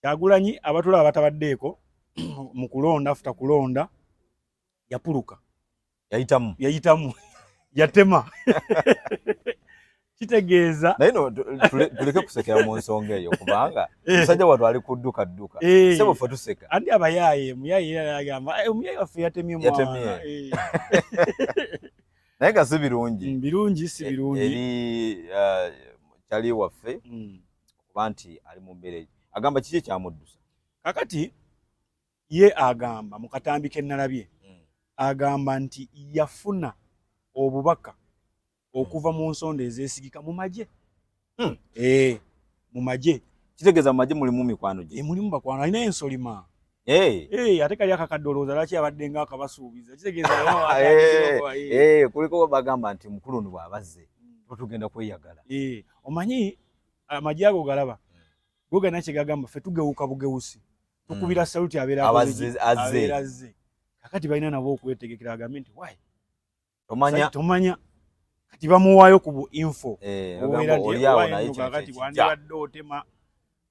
Kyagulanyi abatulaba batabaddeeko mu kulonda, afuta kulonda yapuluka, yayitamu, yayitamu, yatema. Kitegeeza naye no tuleke kusekera mu nsonga eyo, kubanga musajja wattu ali kudduka dduka, sebo ffe tuseka. Andi abayaaye, muyaye era agamba, "Omuyaye waffe yatemye mwana." Yatemye. Naye nga si birungi. Birungi si birungi. Eri kyali waffe okuba nti ali mu mbeera eyo. Agamba kiki ekyamuddusa? Kakati ye agamba mu katambi ke nalabye, agamba nti yafuna obubaka okuva mu nsonda ezeesigika mu magye. Mu magye. Kitegeeza mu magye mulimu mikwano gye. Mulimu bakwano, alina ensolima. Ate kali akakadde olowooza lwaki abadde nga akabasuubiza? Kitegeeza Kuliko bagamba nti mukulu ono bw'abazze tuba tugenda kweyagala. Omanyi amagye ago galaba go galina kye gagamba, ffe tugewuka bugewusi, tukubira saluti abeera Abazze, azze. Abeera azze. Kakati balina nabo okwetegekera, agambe nti why Tomanya. Tomanya kati bamuwaayo ku bu info obeera Ogamba nti oli awo owaayo naye nno kino kakati kyekijja. wandibadde otema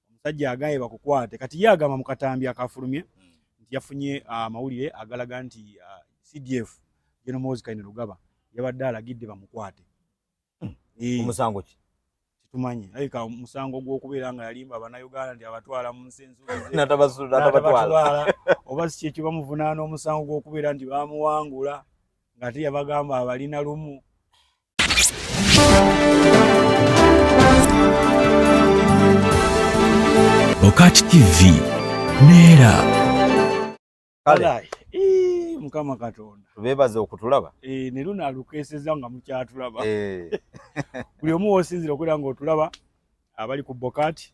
omusajja agambye bakukwate. Kati ye agamba mu katambi akafulumye nti yafunye amawulire agalaga nti CDF General Muhoozi Kainerugaba yabadde alagidde bamukwate. Omusango ki? Tetumanyi, alabika musango gw'okubeera nga yalimba Abannayuganda nti abatwala mu nsi ensuubize N'atabatwala. N'atabatwala, oba si kyekyo bamuvunaana omusango gw'okubeera nti bamuwangula ng'ate yabagamba abalina lumu. Bokat TV neera. Kale. Walayi, ii, Mukama Katonda. Tubeebaze okutulaba. Ne luno alukeesezza nga mukyatulaba. Buli omu w'osinziira okubeera ng'otulaba, abali ku Bokat,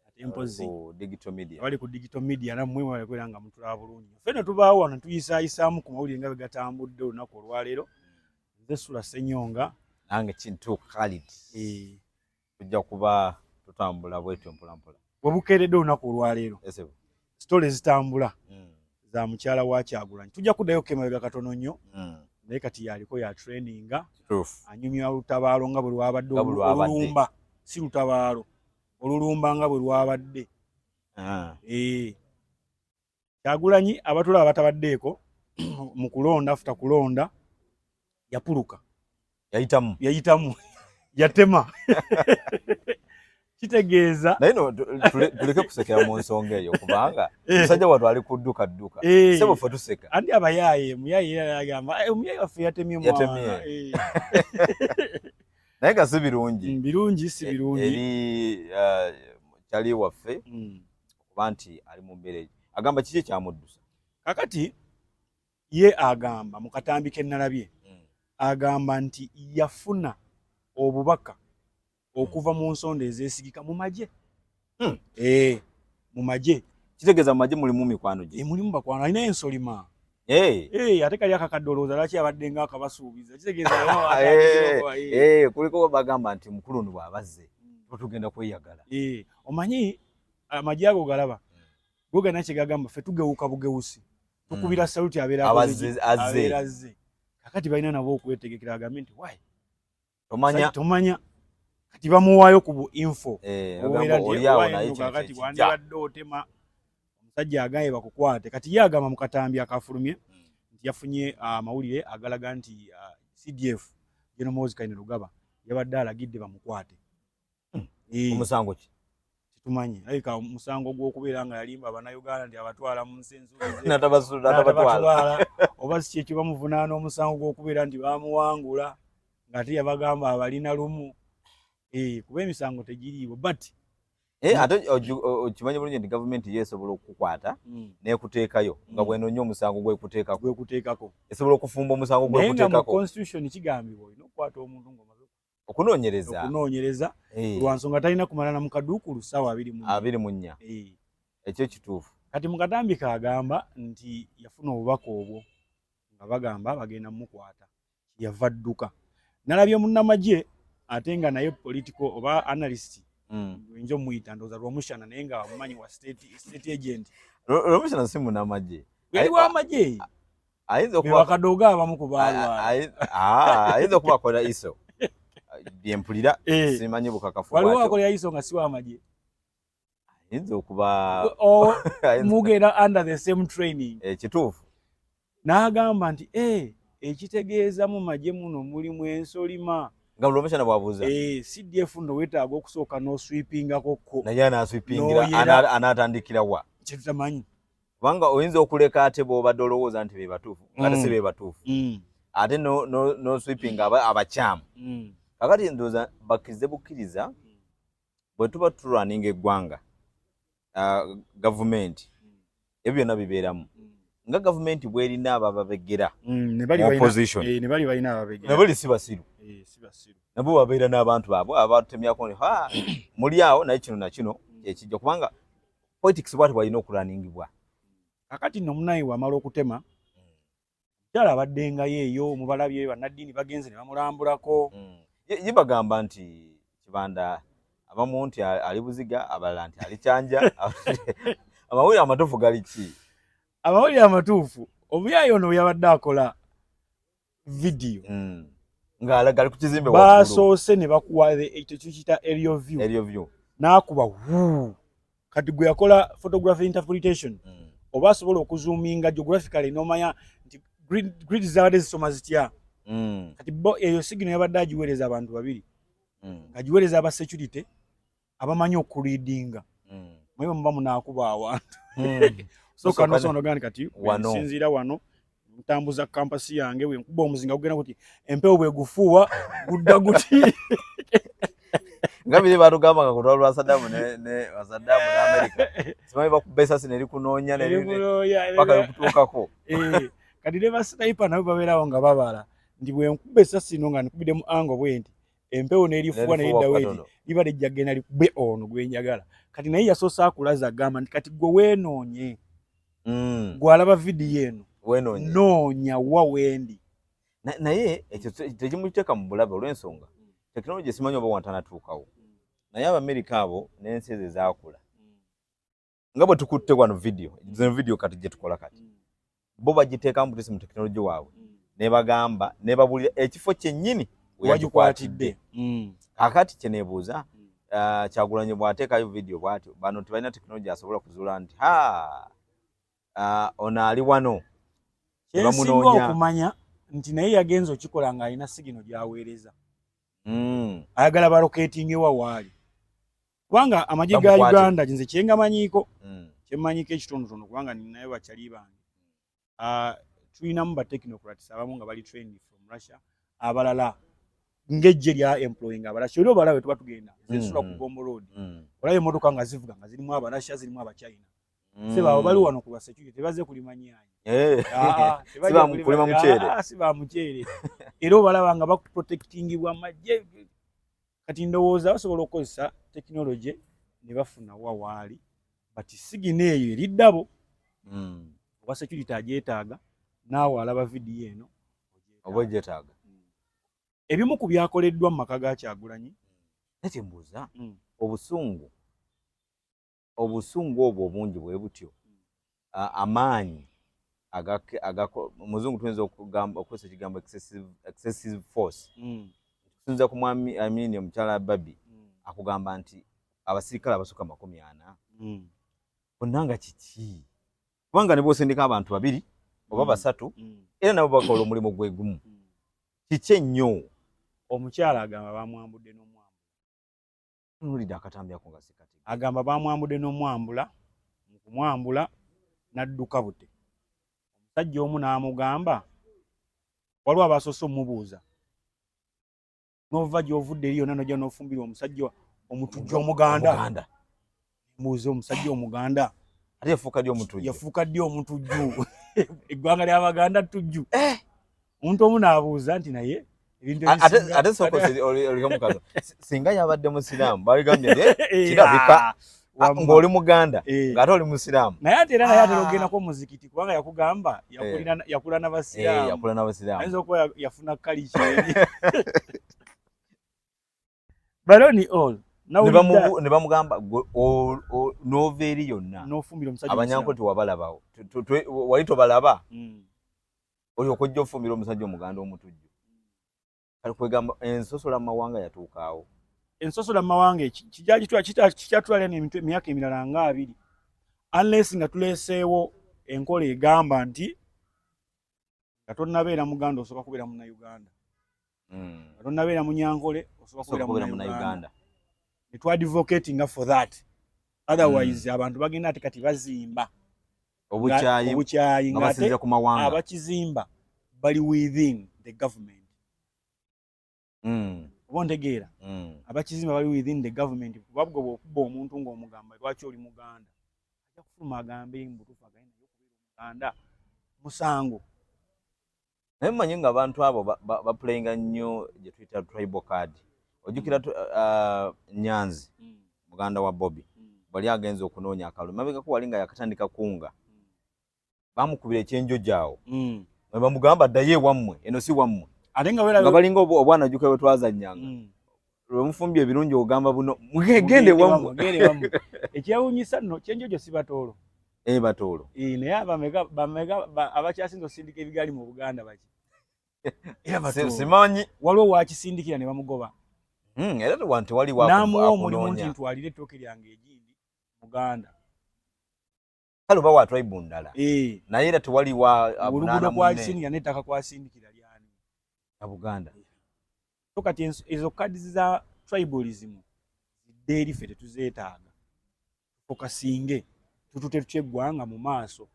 ate mpozi Ku digital media. Abali ku digital media nammwe mwebale kubeera nga mutulaba bulungi. Ffe ne tubaawo wano tuyisaayisaamu ku mawulire nga bwe gatambudde olunaku olwaleero. Nze Sula Ssenyonga. Nange Kintu Khalid. Tujja kuba tutambula bwetyo mpolampola. Bwe bukeeredde olunaku olwaleero. Esebo. Story zitambula za mukyala wa Kyagulanyi. Tujja kuddayo ko emabega katono nnyo. Naye kati yaliko ya traininga. Anyumya lutabaalo nga bwe lwabadde Nga bwe lwabadde. Olulumba, si lutabaalo. Olulumba nga bwe lwabadde. Kyagulanyi abatulaba batabaddeeko mu kulonda, afuta kulonda yapuluka. Yayitamu. Yayitamu. Yatema. Kitegeeza naye no tuleke kusekera mu nsonga eyo, kubanga musajja wattu ali kudduka dduka, sebo ffe tuseka. Andi abayaaye, muyaye era agamba, "Omuyaye waffe yatemye mwana." Yatemye. Naye nga si birungi. Birungi si birungi. Eri kyali waffe okuba nti ali mu mbeera eyo. Agamba kiki ekyamuddusa? Kakati ye agamba mu katambi ke nalabye, agamba nti yafuna obubaka okuva mu nsonda ezeesigika mu magye. Mu magye. Kitegeeza mu magye mulimu mikwano gye. Mulimu bakwano, alina ensolima. Ate kali akakadde olowooza lwaki abadde nga akabasuubiza? Kitegeeza Kuliko bagamba nti mukulu ono bw'abazze tuba tugenda kweyagala. Omanyi amagye ago galaba go galina kye gagamba, ffe tugewuka bugewusi, tukubira saluti abeera Abazze, akoze ki? azze. Abeera azze. Kakati balina nabo okwetegekera, agambe nti why Tomanya. Tomanya kati bamuwaayo ku bu info obeera Ogamba nti oli awo owaayo naye nno kino kakati kyekijja. wandibadde otema omusajja agambye bakukwate. Kati ye agamba mu katambi akafulumye nti yafunye amawulire agalaga nti CDF General Muhoozi Kainerugaba yabadde alagidde bamukwate. Omusango ki? Tetumanyi, alabika musango gw'okubeera nga yalimba Abannayuganda nti abatwala mu nsi ensuubize N'atabatwala. N'atabatwala, oba si kyekyo bamuvunaana omusango gw'okubeera nti bamuwangula ng'ate yabagamba abalina lumu. Kuba emisango tegiriiwo, but Ate okimanyi bulungi nti gavumenti yo esobola okukukwata n'ekuteekayo nga bw'enoonya omusango gw'ekuteekako. Gw'ekuteekako. Esobola okufumba omusango Naye nga mu gw'ekuteekako. constitution kigambibwa olina okukwata omuntu ng'omaze okunoonyereza. Okunoonyereza. Lwa nsonga talina kumala na mu kaduukulu ssaawa 24. 24. Ekyo kituufu. Kati mu katambi k'agamba nti yafuna obubaka obwo nga bagamba bagenda mmukwata, yava dduka. Nalabye munnamagye ate nga naye political oba analyst, oyinza omuyita ndowooza Rwomushana, naye nga omumanyi wa state agent. Rwomushana si munnamagye. Yali w'amagye. Ayinza Be okuba bakadoogo abamu ku baalwala. Ayinza okuba akolera ISO. Bye mpulira, simanyi bukakafu Waliwo bwakyo. akolera ISO nga si w'amagye. Ayinza okuba mugenda under the same training. Ekituufu. N'agamba nti ekitegeeza mu magye muno mulimu ensolima. Nga Rwomushana bw'abuuza. CDF nno weetaaga okusooka n'oswipingako ko. Naye anaaswipingira anaatandikira wa? Kye tutamanyi. Kubanga oyinza okuleka ate bw'obadde olowooza nti be batuufu, nga ate si be batuufu. Ate n'oswipinga abakyamu. Kakati ndowooza bakkirize bukkiriza bwe tuba tulwaninga eggwanga, gavumenti ebyo byonna bibeeramu. Nga gavumenti bw'erina abababegera opposition, ne bali balina ababegera, ne bali si basiru, nabo babeera n'abantu baabwe abatemyako muli awo, naye kino na kino ekijja, kubanga politics bw'ati bw'alina okulwaningibwa. Kakati nno munaye wamala okutema mukyala abaddengayo eyo mubalabye bannaddiini bagenze ne bamulambulako. Ye bagamba nti Kibanda abamu nti ali Buziga, abalala nti ali Kyanja. Amawulire amatuufu gali ki? Amawulire amatuufu, omuyaayi ono yabadde akola vidiyo ng'alaga ali ku kizimbe, basoose ne bakuwa ekyo kiyita aerial view, aerial view, n'akuba wuu. Kati gwe yakola photography interpretation oba asobola okuzuuminga geographically n'omanya nti grid zabadde zisoma zitya. Kati bo eyo signal yabadde agiweereza abantu babiri, ng'agiweereza aba security abamanyi okureadinga. Mwe muba munaakuba awantu, sooka nosoma nti kati nsinziira wano, ntambuza kampasi yange, bwenkuba omuzinga gugenda kuti, empewo bwegufuuwa gudda guti. Nga biri batugamba nga kutwala lwa Saddam ne Saddam ne America, simanyi bakuba esasi nerikunoonya paka likutuukako. Kati ne basniper nabo babeerawo nga babala nti bwenkuba esasi ino nga nkubidde mu angle bwe nti, empewo n'erifuwa neriddawo eri, liba lijja genda likube ono gwenjagala. Kati naye yasoose akulaza, agamba nti kati gwe weenoonye, gw'alaba vidiyo eno, noonya wa wendi. Naye ekyo tekimuteeka mu bulabe olw'ensonga tekinologi simanyi oba wantanatuukawo, naye Abamerika abo n'ensi ezo ezaakula, nga bwe tukutte wano vidiyo zino, vidiyo kati gye tukola kati, bo bagiteekamu butesi mu tekinologi waabwe ne bagamba ne babulira ekifo kyennyini weyagikwatidde. Kakati kyeneebuuza, Kyagulanyi bw'ateekayo vidiyo bw'atyo, bano tebalina tekinologi asobola kuzuula nti ha, ono ali wano? Kyensinga okumanya nti naye yagenza okikola ng'alina signal gy'aweereza, ayagala balocatinge wa waali, kubanga amagye ga Uganda nze kyengamanyiiko, kyemmanyiiko ekitonotono, kubanga ninayo bakyali bange, tulinamu ba technocrats abamu nga bali trained from Russia, abalala ng'ejje lya employing Abarasha. Oli obalabe tuba tugenda zensula ku Bombo Road, olaba emmotoka nga zivuga nga zirimu Abarasha, zirimu Abachina. Seba abo bali wano ku ba security, tebazze kulima nnyaanya. Kulima muceere. Si ba muceere. Era obalaba nga bakuprotectingibwa amagye. Kati ndowooza basobola okukozesa tekinologi ne bafuna wa waali, but signal eyo eri ddabo, oba security agyetaaga, naawe alaba vidiyo eno. Oba ogyetaaga. Ebimu ku byakoleddwa mu maka ga Kyagulanyi. Naye kyembuuza, obusungu obwo obungi bwe butyo, amaanyi omuzungu tuyinza okugamba okukozesa ekigambo excessive force, kusinziira ku mwami Amini, omukyala Babi akugamba nti abasirikale abasukka 40 bonna, nga kiki? Kubanga ne bwosindika abantu babiri oba basatu, era nabo bakola omulimu gwe gumu. Kiki ennyo? Omukyala agamba bamwambudde n'omwambula. Tunulidde akatambi ako nga sikati. Agamba bamwambudde n'omwambula, mu kumwambula n'adduka bute. Omusajja omu n'amugamba, waliwo abasoose omubuuza, n'ova gy'ovudde eri yonna nojja n'ofumbirwa omusajja omutujju Omuganda? Mbuuza, omusajja Omuganda ate yafuuka ddi omutujju? Yafuuka ddi omutujju? Eggwanga ly'Abaganda tujju? Omuntu omu n'abuuza nti naye ebintu ate sooka olikamukazo, singa yabadde musiraamu baligambye kirabika ng'oli Muganda ng'ate oli musiraamu. Naye ate era naye atera okugendako omuzikiti, kubanga yakugamba yakula n'Abasiraamu. Yakula n'Abasiraamu. Ayinza okuba yafuna kalica eri. But all ne bamugamba n'ova eri yonna n'ofumbira omusajja Abanyanko tewabalabawo, wali tobalaba, olyoka ojja ofumbira omusajja Omuganda omutujju. Kale kwegamba ensosola mu mawanga yatuukaawo. Ensosola mu mawanga kikyatwala emyaka emirala nga 20, unless nga tuleeseewo enkola egamba nti nga tonnabeera Muganda osooka kubeera Munnayuganda, nga tonnabeera Munyankole osooka kubeera Munnayuganda, ne twadvocatinga for that. Otherwise abantu bagenda ate kati bazimba obukyayi, obukyayi nga ng'ate basinziira ku mawanga. Abakizimba bali within the government. Oba ontegeera? Abakizimba bali within the government, kuba bwe bw'okuba omuntu ng'omugamba, "Lwaki oli Muganda?" ajja kufuluma agambe mu butuufu, agambe, "Naye okubeera Omuganda musango?" Naye mumanyi nga abantu abo baplayinga nnyo gye tuyita tribal card. Ojjukira Nyanzi, muganda wa Bobi, bwali agenza okunoonya akalulu mabegako wali nga yakatandika kunga, bamukubira ekyenjojo awo nga bamugamba, "Ddayo ewammwe, eno si wammwe." Ate nga nga balinga obwana, ojjukira bwe twazannyanga, lwe mufumbye ebirungi ogamba buno, "Mugende ewammwe." Mugende ewammwe. Ekyewuunyisa nno, kyenjojo si Batoolo. Eh, Batoolo. Eh, naye abameka bameka abakyasinze osindika ebigaali mu Buganda baki? Era Batoolo. Simanyi. Waliwo wakisindikira ne bamugoba. Era tewali n'amuwa omulimu nti akunoonya. "Ntwalire ettooke lyange egindi Muganda." Kale oba wa tribe ndala, Eh, naye era tewali wa oluguudo avunaana munne. Kwasindikira n'ettaka kwasindikira lyani? Ya Buganda. So kati ezo kadi za tribalism zidde eri, ffe tetuzeetaaga. Focusinge tutute tutya eggwanga mu maaso,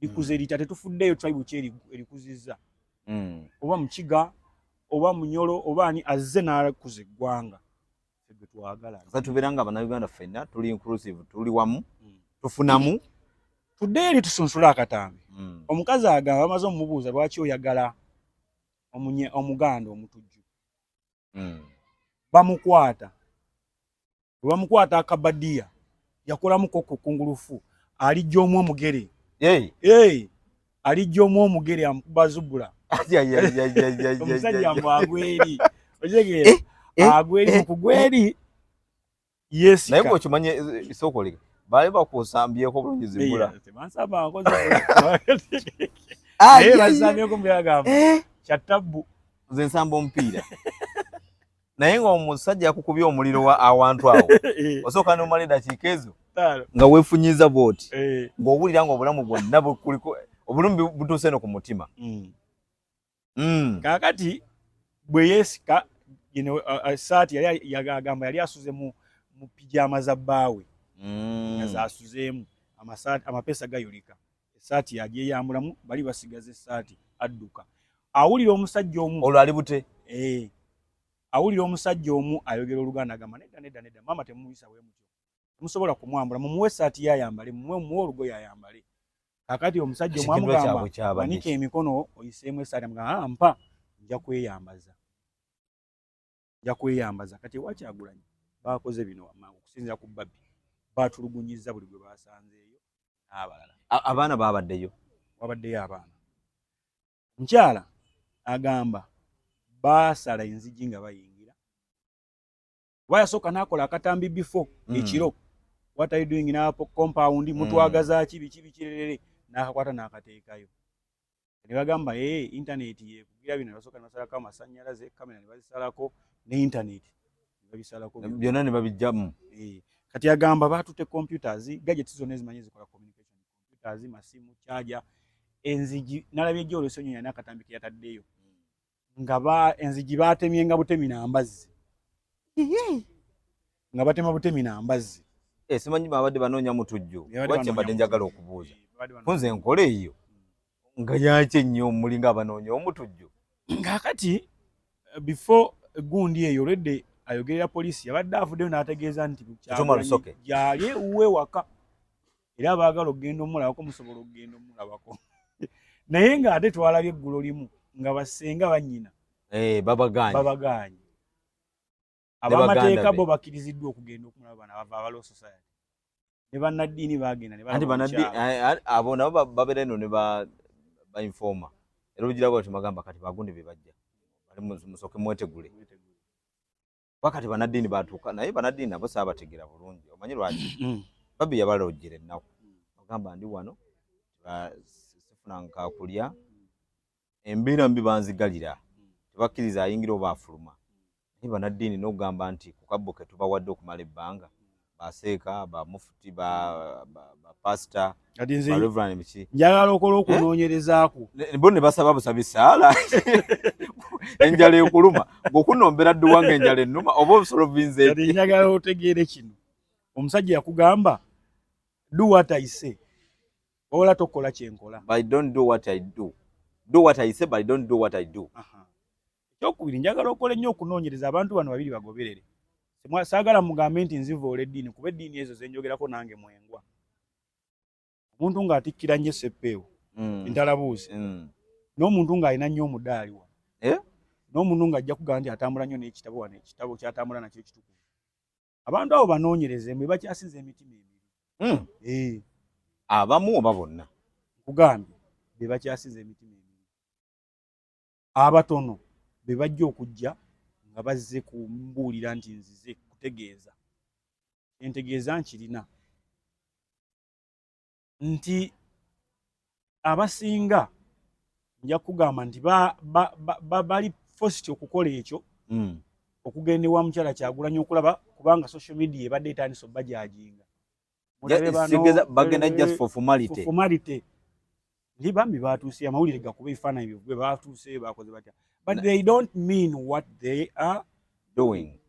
likuze litya, tetufuddeeyo tribe ki erikuzizza, oba Mukiga oba Munyolo oba ani azze n'akuza eggwanga, ffe gwe twagala. Sasa tubeera nga Bannayuganda ffenna tuli inclusive, tuli wamu, tufunamu. Tudde eri tusunsule akatambi. Omukazi agamba bamaze omumubuuza, "Lwaki oyagala Omuganda omutujju?" Bamukwata, bwe bamukwata akabadiya yakolamuko ku kungulufu, alijja omu omugere. Hey. Hey, alijja omu omugere amukuba zubula. Ay, ay, ay, ay, ay, ay, ay, Omusajja ay. mbu agwa eri, otegeera? Agwa eri, mu kugwa eri Naye yeesika. bw'okimanye, sooka oleke baali bakusambyeko bulungi zibula. Tebansamba nkozi, naye bansambyeko mbyagamba kya tabbu. Nze nsamba omupiira, naye ng'omusajja yakukubye omuliro awantu awo, osooka n'omala eddakiika ezo 5 nga weefunyiza bw'oti, ng'owulira ng'obulamu bwonna bukuliko obulumi, butuuse no ku mutima. Kaakati bwe yeesika saati yali agamba yali asuze mu pijama za bbaawe, nga zasuzeemu amapeesa gayulika, esaati yagyeyambulamu, bali basigaza essaati, adduka, awulira omusajja omu. Olwo ali bute. Eh, awulira omusajja omu ayogera Oluganda, agamba, "Nedda, nedda, nedda, maama temumuyisa bwe mutyo, temusobola kumwambula, mumuwe essaati yayambale, mumuwe olugoye ayambale." Kakati omusajja omu Ekintu amugamba, kyabwe kyabadde "Wanika ki? emikono oyiseemu essaati." Amugamba, "Ah, mpa, nja kweyambaza, nja kweyambaza." Kati ewakyagulanyi bakoze bino wammanga, okusinziira ku Babbi, batulugunyiza buli gwe basanzeeyo n'abalala. Abaana babaddeyo? Wabaddeyo abaana. Omukyala agamba baasala enzigi nga bayingira, oba yasooka n'akola akatambi before ekiro, "What are you doing in our compound? Mutwagaza ki? Biki bikirerere?" N'akakwata n'akateekayo ne bagamba, "Ee, internet yekugira bino." Ne basooka ne basalako amasannyalaze, kamera ne bazisalako, ne internet ne babisalako byonna. Byonna ne babijjamu. Eh, kati agamba baatutte computers, gadgets zonna ezimanyi zikola communication, computers, masimu, charger, enzigi. Nalabye ejjo olwesonyi yalina akatambi ke yataddeyo nga enzigi baatemye nga butemi na mbazzi, nga batema butemi na mbazzi. Eh, simanyi babadde banoonya mutujju. Babadde Oba kyembadde banoonya njagala mutujju. okubuuza, Eh, babadde banoonya. Kunze enkola eyo nga yaki ennyo, mulinga abanoonya omutujju? Kaakati before gundi eyo olwedde ayogerera poliisi yabadde avuddeyo n'ategeeza nti Kituuma Lusoke. Gyali ewuwe waka, era abaagala okugenda omulabako musobola okugenda omulabako, naye ng'ate twalabye eggulo limu nga basenga bannyina Eh, babagaanye. Babagaanye. Ne baganda Ab'amateeka be. bo bakkiriziddwa okugenda okumulaba, bano abava aba Law Society ne bannaddiini baagenda ne Anti balaba banaddi omukyala. Abo nabo babeera eno ne ba informer, era olugira bwati bagamba kati bagundi be bajja bali musooke mwetegule, kuba kati bannaddiini batuuka, naye bannaddiini nabo saabategeera bulungi. Omanyi lwaki? Babi yabalojjera ennaku, bagamba, "Ndi wano, sifuna nkakulya, embeera mbi, banzigalira, tebakkiriza ayingira oba afuluma." Naye bannaddiini n'okugamba nti ku kabbo ke tubawadde okumala ebbanga, baseeka, bamufuti, bapasita, Kati nze ba reverend, biki. Njagala okola okunoonyerezaako. Bo ne basaba busabi saala, enjala ekuluma ng'okunombera dduwa ng'enjala ennuma oba obusolovinze. Kati njagala otegeere kino: omusajja yakugamba, "Do what I say," wabula tokola kyenkola. But don't do what I do. Do what I say, but don't do what I do. Aha. Ekyokubiri, njagala okola ennyo okunoonyereza abantu bano babiri bagoberere. Saagala mugambe nti nzivoola eddiini, kuba eddiini ezo zenjogerako nange mwengwa. Omuntu ng'atikkira nnyo eseppeewo, entalabuuzi, n'omuntu ng'alina nnyo omudaali wano, Eh? n'omuntu ng'ajja kugamba nti atambula nnyo n'ekitabo wano, ekitabo kyatambula nakyo ekitukuvu. Abantu abo banoonyereze mwe bakyasinza emitima emibi. Eh, Abamu oba bonna? Nkugambye be bakyasinza emitima emibi. Abatono be bajja okujja nga bazze kumbuulira nti nzize kutegeeza, entegeeza nkirina nti abasinga nja kugamba nti bali forced okukola ekyo, okugenda ewa mukyala Kyagulanyi okulaba, kubanga social media ebadde etandise obajajinga. Sigeza bagenda just for formality. Formality nti bambi batuuse, amawulire gakuba ebifaananyi bivugwe, batuuse, bakoze batya, but they don't mean what they are doing.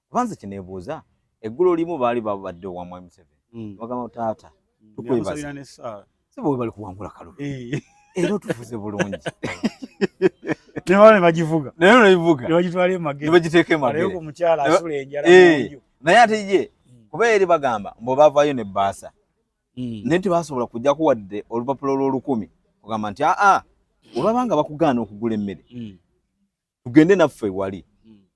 Kubanza kineebuuza, eggulo limu baali babadde owa Mwami Museveni, bagamba, "Taata, tukwebaza." Nebamusabira n'essaala. Si bwe bali kuwangula kalulu, era otufuze bulungi. Ne baba ne bagivuga. Naye nebivuga. Ne bagitwala Ne emagere. bagiteeka emagere. Aleyo ku mukyala asula enjala mu nju. Naye ate ye kuba eri bagamba mbu bavaayo nebbaasa, naye tebasobola kujjako wadde olupapula olw'olukumi kugamba nti aa, olwabanga bakugaana okugula emmere, tugende naffe wali,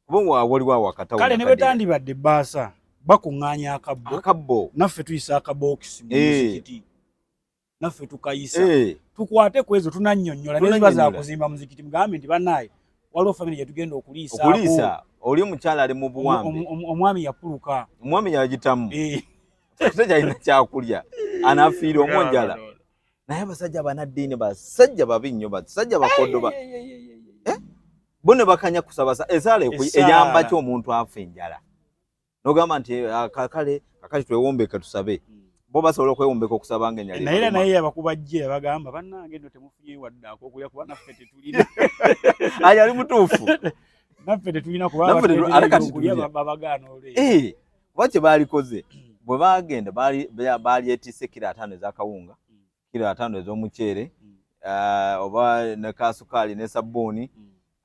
kuba waliwo awo akatawo. Kale ne bwetandibadde ebbaasa, bakuŋŋaanya akabbo. Akabbo. Naffe tuyisa akabookisi mu muzikiti, naffe tukayisa. Tukwate ku ezo tunannyonnyola neziba Tunannyonnyola. Zakuzimba muzikiti, mugambe nti bannaaye, waliwo famire gye tugenda okuliisaako. Okuliisa oli omukyala ali mu buwambe. Omwami yapuluka. Omwami yagitamu, tekyalina kyakulya, anafiira omwo njala. Naye abasajja abanaddiini basajja babi nnyo, basajja bakodo bo ne bakanya kusaba esaala Essaala. Eyamba ki omuntu afa enjala nogamba nti "Ah, kakale kakati twewombeke tusabe"? Bo basobola okwewombeka okusaba nga enjala Naye era ebaluma. naye yabakubajje, yabagamba, "Bannange nno temufunye wadde akokulya, kuba naffe tetulina." Aye ali mutuufu. Naffe tetulina, kuba Naffe ate kati okulya tulya. babagaana olw'ekyo. Eh, kuba kye baalikoze bwe bagenda baali etisse kilo 50 ez'akawunga, kilo 50 ez'omuceere, oba ne kasukaali ne sabbuuni.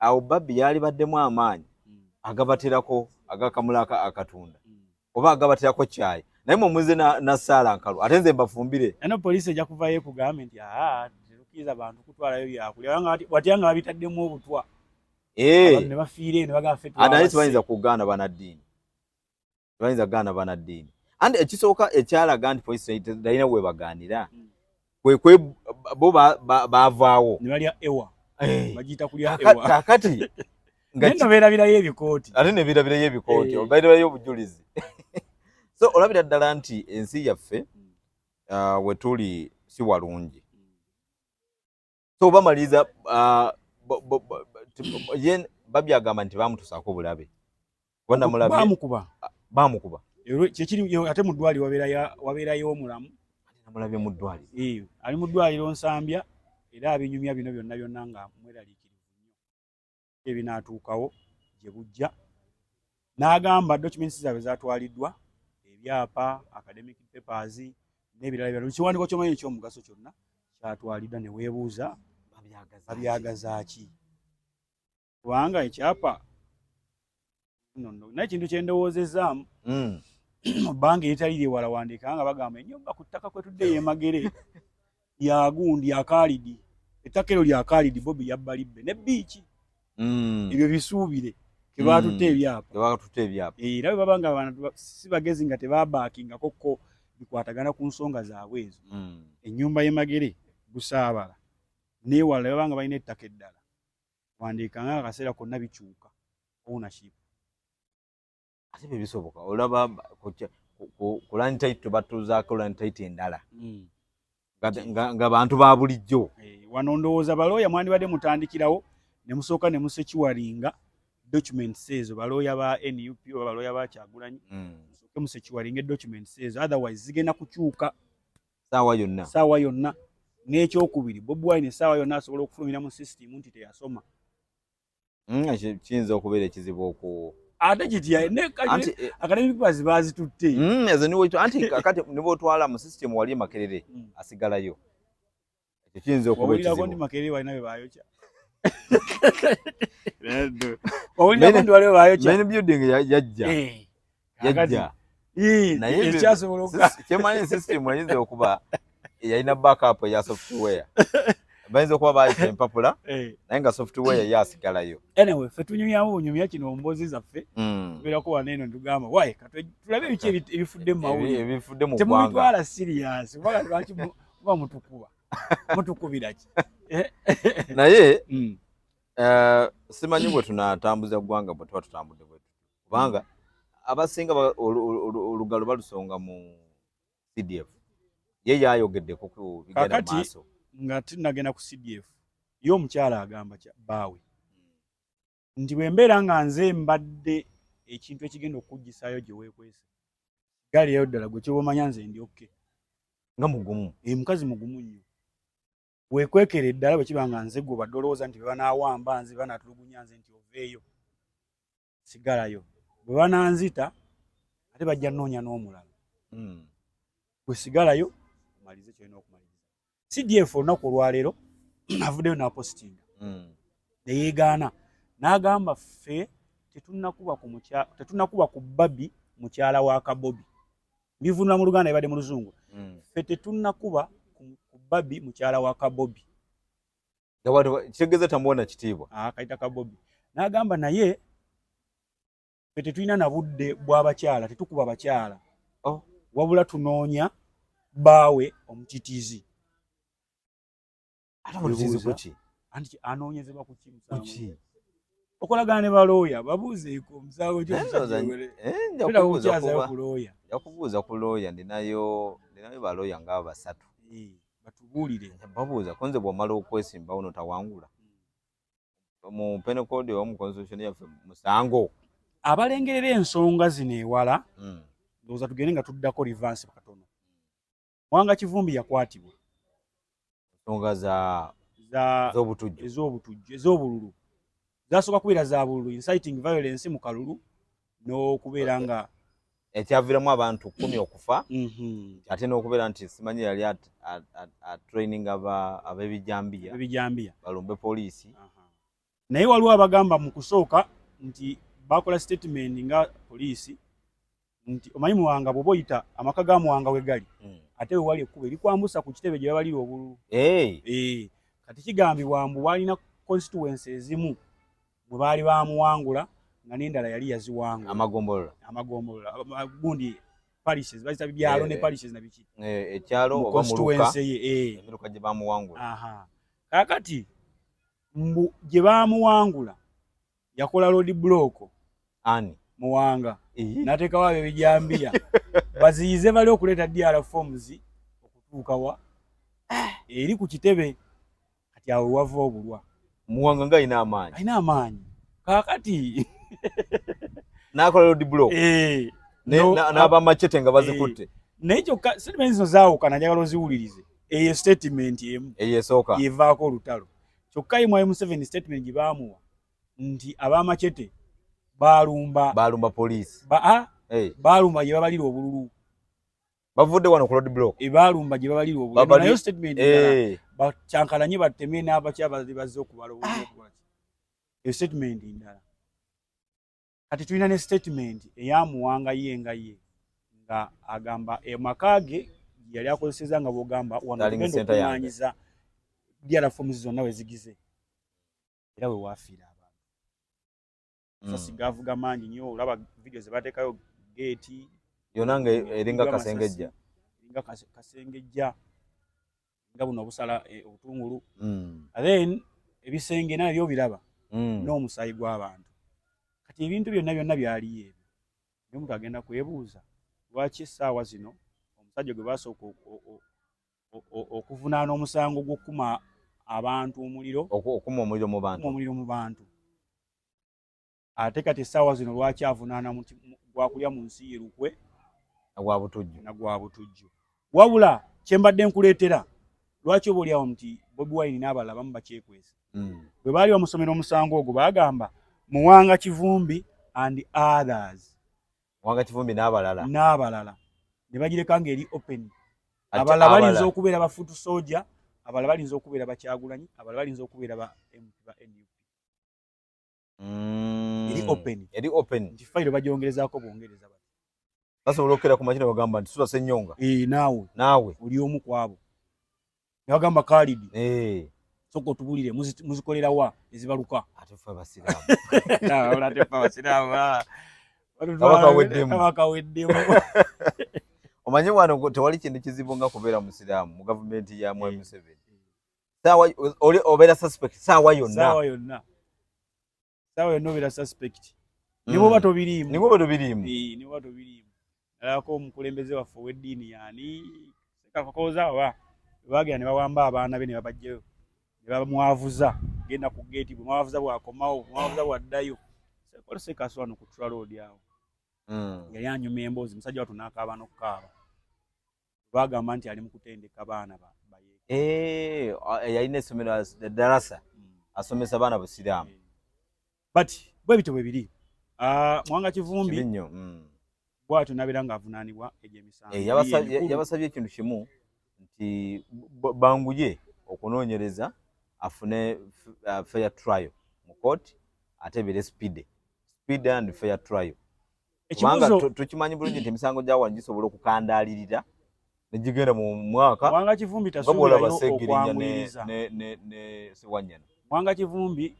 Awo babbi yali baddemu amaanyi agabaterako agakamulaka akatunda oba agabaterako kyayi, naye mumuze na saala nkalu, ate nze mbafumbire. Eno poliisi ejja kuvayo ekugambe nti aa, tetukkiriza bantu kutwalayo byakulya. Watya nga babitaddemu obutwa, abantu ne bafiire ne bagamba ffe Ate naye twabase. tebayinza kugaana banaddiini, tebayinza kugaana banaddiini. Anti ekisooka ekyalaga nti poliisi talina webagaanira, kwe bo baavaawo. Ne balya ewa. Bagiyita kulya ewa. Kakati nga Naye nno beerabirayo ebikooti. Ate ne beerabirayo ebikooti, beerabirayo obujulizi. So olabira ddala nti ensi yaffe we tuli si walungi. So bamaliriza ye babyagamba nti bamutusaako obulabe, kuba namulabye. Bamukuba. Bamukuba. Kyekiri ate mu ddwaliro wabeerayo omulamu. Namulabye mu ddwaliro. Eh, ali mu ddwaliro Nsambya, era abinyumya bino byonna byonna nga mweraliikirivu nnyo ebinaatuukawo gye bujja. N'agamba documents zaabwe zatwaliddwa, ebyapa, academic papers n'ebirala birala, ekiwandiiko ky'omanyi ekyomugaso kyonna kyatwaliddwa. Ne weebuuza babyagaza ki, kubanga ekyapa nno naye ekintu kyendowoozezaamu mu bbanga eritali lyewala, wandiika nga bagamba ennyumba ku ttaka kwe tudde y'emagere yagundi akalidi, ettaka eryo lya Kalidi Bobi yabba libbe ne biiki. Ebyo bisuubire tebatutte ebyapa. Tebatutte ebyapa. Era bwe baba nga abantu si bagezi nga tebabaakingako ko bikwatagana ku nsonga zaabwe ezo, ennyumba y'emagere busaabala neewala, baba nga balina ettaka eddala, wandiika nga akaseera konna bikyuka ownership. Ate bye bisoboka, olaba ku land title batuuzaako land title endala nga bantu ba bulijjo. Eh, wano ndowooza balooya mwandibadde mutandikirawo ne musooka ne musecuringa Documents ezo, balooya ba NUP oba balooya ba Kyagulanyi, musooke musecuringe documents ezo, otherwise zigenda kukyuka saawa yonna. Saawa yonna. N'ekyokubiri, Bobi Wine essaawa yonna asobola okufulumira mu system nti teyasoma. Ekyo kiyinza okubeera ekizibu oku Ate kitya ne Anti academic papers baazitutte. Ezo niwe, anti kakati nibwotwala mu system wali e Makerere, asigalayo. Ekyo kiyinza okuba Wawulirako nti ekizibu. Makerere walina be bayokya? Wawulirako nti waliwo bayokya? Main building yajja. Kakati, Yajja. Naye ekyasobola kyemanyi, system eyinza okuba yalina backup eya software. Bayinza okuba bayita empapula, naye nga software ye asigalayo. Anyway, ffe tunyumyamu bunyumya kino mu mboozi zaffe. Tubeerako wano eno ntugamba waye tulabe ebiki ebifudde mu mawulire. Ebifudde mu ggwanga. Temubitwala serious, kubanga lwaki muba mutukuba, mutukubira ki? Naye simanyi bwe tunatambuza ggwanga bwe tuba tutambudde bwe tutyo, kubanga abasinga olugalo balusonga mu CDF. Ye yayogeddeko ku bigenda mu Kaakati, maaso. Nga tunagenda ku CDF, ye omukyala agamba bbaawe nti bwe mbeera nga nze mbadde ekintu ekigenda okukuggisaayo gye weekwese, galiyayo ddala gwe kyoba omanya nze ndi okay. Nga mugumu. Mukazi mugumu nnyo. Weekwekera eddala bwe kiba nga nze gwe obadde olowooza nti bwe banaawamba nze, banaatulugunya nze, nti oveeyo, sigalayo. Bwe bananzita ate bajja nnoonya n'omulala. Gwe sigalayo omalize kyolina okumaliriza. CDF olunaku olwaleero avuddeyo n'apositinga ne yeegaana n'agamba, ffe tetunnakuba ku Barbie mukyala wa Kabobi. Mbivunula mu Luganda, ebadde mu Luzungu. Ffe tetunnakuba ku Barbie mukyala wa Kabobi. Kitegeeza tamuwona kitiibwa. Kayita Kabobi. N'agamba naye ffe tetulina na budde bw'abakyala, tetukuba bakyala. Oh. Wabula tunoonya bbaawe omutitiizi. Ate omutitiizi kuki? Anti anoonyezebwa ku ki musango? Kuki? Okolagana ne balooya, babuuzeeko omusango ki. Naye ndowooza omusajja nja Tera kubuuza okukyazayo kuba ku looya. Nja kubuuza ku looya, ndinayo balooya nga basatu. Batubuulire. Babuuza ko nze bw'omala okwesimbawo n'otawangula mu penal code oba mu constitution yaffe musango. Abalengerera ensonga zino ewala, ndowooza tugende nga tuddako reverse katono. Mwanga Kivumbi yakwatibwa ensonga za za z'obutujju. Ez'obutujju, ez'obululu. Zasooka kubeera za bululu, inciting violence mu kalulu, n'okubeera nga ekyaviiramu abantu 10 okufa, ate n'okubeera nti simanyi yali atraining ab'ebijambiya ebijambiya balumbe poliisi. Naye waliwo abagamba mu kusooka nti bakola statement nga poliisi nti omanyi Muwanga, bw'oba oyita amaka ga Muwanga we gali, ate we wali ekkubo erikwambusa ku kitebe gye babalira obululu. Hey. Kati kigambibwa mbu walina constituency ezimu mwe baali bamuwangula nga n'endala yali yaziwangula. Amagombolola. Amagombolola, gundi parishes bazita byalo ne parishes na biki. Ekyalo mu oba muluka. Constituency ye. Emiruka gye bamuwangula. Aha. Kaakati mbu gye bamuwangula yakola road block. Ani? Muwanga. N'ateekawo ab'ebijambiya baziyize bali okuleeta DR forms okutuuka wa eri ku kitebe. Kati awo wava obulwa. Muwanga nga alina amaanyi. Alina amaanyi. Kaakati n'akola road block n'abamachete nga bazikutte. Naye kyokka statement zino zaawukana, njagala oziwulirize. Eyo statement emu eyo esooka yevaako olutalo. Kyokka ye Mwami Museveni statement gye baamuwa nti ab'amachete baalumba balumba poliisi. Ba, baalumba gye babalira obululu. Bavudde wano ku road block. Baalumba gye babalira obululu. Nayo statement endala, bakyankalanye bateme n'abakya bazze okubala obululu okukola ki. Eyo statement ndala. Kati tulina ne statement eya Muwanga ye nga ye nga agamba amaka ge yali akozeseza nga bwogamba wano Darling tugenda Center yange. okuŋŋaanyiza DR forms zonna we zigize era we waafiira abantu. Masasi gavuga mangi nnyo, olaba video ze bateekayo geeti yonna nga eringa Amasasi, kasengejja. Eringa kasengejja nga buno obusala obutungulu. Then ebisenge nabyo biraba n'omusaayi gw'abantu. Kati ebintu byonna byonna byaliyo ebyo, naye omuntu agenda kwebuuza lwaki essaawa zino omusajja gwe basooka okuvunaana omusango gw'okukuma abantu omuliro, Okuma omuliro mu bantu, okuma omuliro mu bantu. Ate kati essaawa zino lwaki avunaana gwakulya mu nsi ye lukwe gwa butujju na gwa butujju? Wabula kyembadde nkuleetera, lwaki oba oliawo nti Bobi Wine n'abalala bamu bakyekwese. Bwe baali bamusomera omusango ogwo, baagamba Muwanga Kivumbi and others. Muwanga Kivumbi n'abalala. N'abalala, ne bagireka ng'eri open. Abalala bayinza okubeera ba foot soldier, abalala bayinza okubeera bakyagulanyi, abalala bayinza okubeera ba MP ba NUP. Eri open. Eri open. Nti fayiro bagyongerezaako bwongereza bati. Basobola okukera ku makina bagamba nti Sula Ssenyonga. Eh, naawe. Naawe. Oli omu ku abo. Ne bagamba Khalid. Eh. Sooka otubulire muzikolera wa ezibaluka. Ate ffe abasiraamu. Ate ffe abasiraamu. Kabaka weddemu. Kabaka weddemu. Omanyi wano tewali kintu kizibu nga kubeera musiraamu mu gavumenti ya Mwami Museveni. Saawa oli obeera suspect saawa yonna. Saawa yonna. Saawa yonna obeera suspect. Ne bw'oba tobiriimu. Ne bw'oba tobiriimu. Eh, ne bw'oba tobiriimu. Nalabako omukulembeze waffe ow'eddiini yaani Ssekakakooza oba bagenda ne bawamba abaana be ne babaggyayo ne bamwavuza, genda ku geeti, bwe mwavuza bw'akomawo, mwavuza bw'addayo. Sekaso wano ku Tra Road awo. Yali anyumya emboozi, musajja wattu n'akaaba n'okukaaba. Bagamba nti ali mu kutendeka baana bayeeke. Eh, yalina essomero darasa, asomesa baana busiraamu. But bwe bityo bwe biri. Muwanga Kivumbi Kibi nnyo. Bw'atyo n'abeera ng'avunaanibwa egyo emisango. Eh, yabasabye ekintu kimu nti banguye okunoonyereza afune fair trial mu court, ate ebeere speed speed and fair trial, kubanga tukimanyi bulungi nti emisango gya wano gisobola okukandaalirira ne gigenda mu mwaka. Muwanga Kivumbi nga bw'olaba tasuubirayo Segirinya ne okwanguyiriza. ne Sewanyana. Muwanga Kivumbi,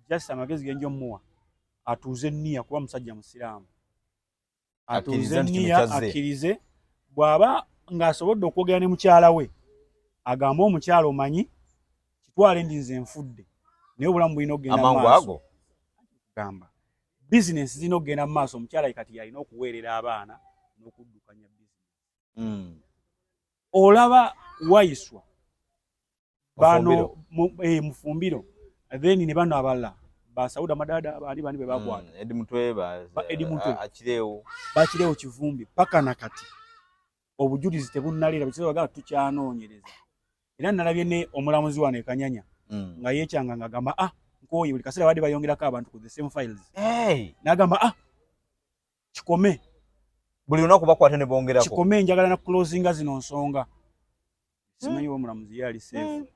just amagezi genja omuwa, atuuze nniya, kuba musajja musiraamu. Akkirize Atuuze nti kino nniya, kyazze. Akkirize. Bw'aba ng'asobodde okwogera ne mukyala we, agambe omukyala, omanyi kitwale ndi nze nfudde, naye obulamu bulina okugenda mu Amangu maaso. ago. Gamba bizinensi zirina okugenda mu maaso, omukyala ye kati yalina okuweerera abaana n'okuddukanya bizinensi. Olaba Wayiswa bano Mufumbiro. Mufumbiro, then ne bano abalala basauda madada, bani bani be bakwata. Eddie Mutwe. Ba Eddie Mutwe. Akirewo. Bakirewo Kivumbi, paka na kati obujulizi tebunnaleera bukibaga, tukyanoonyereza. Era nalabye ne omulamuzi wano e Kanyanya nga yeekyanga ng'agamba, ah, nkooye, buli kaseera badde bayongerako abantu ku the same files. Hey! N'agamba, ah, kikome. Buli lunaku bakwata ne bongerako. Kikome, njagala na closinga zino nsonga. Simanyi oba omulamuzi ye ali safe.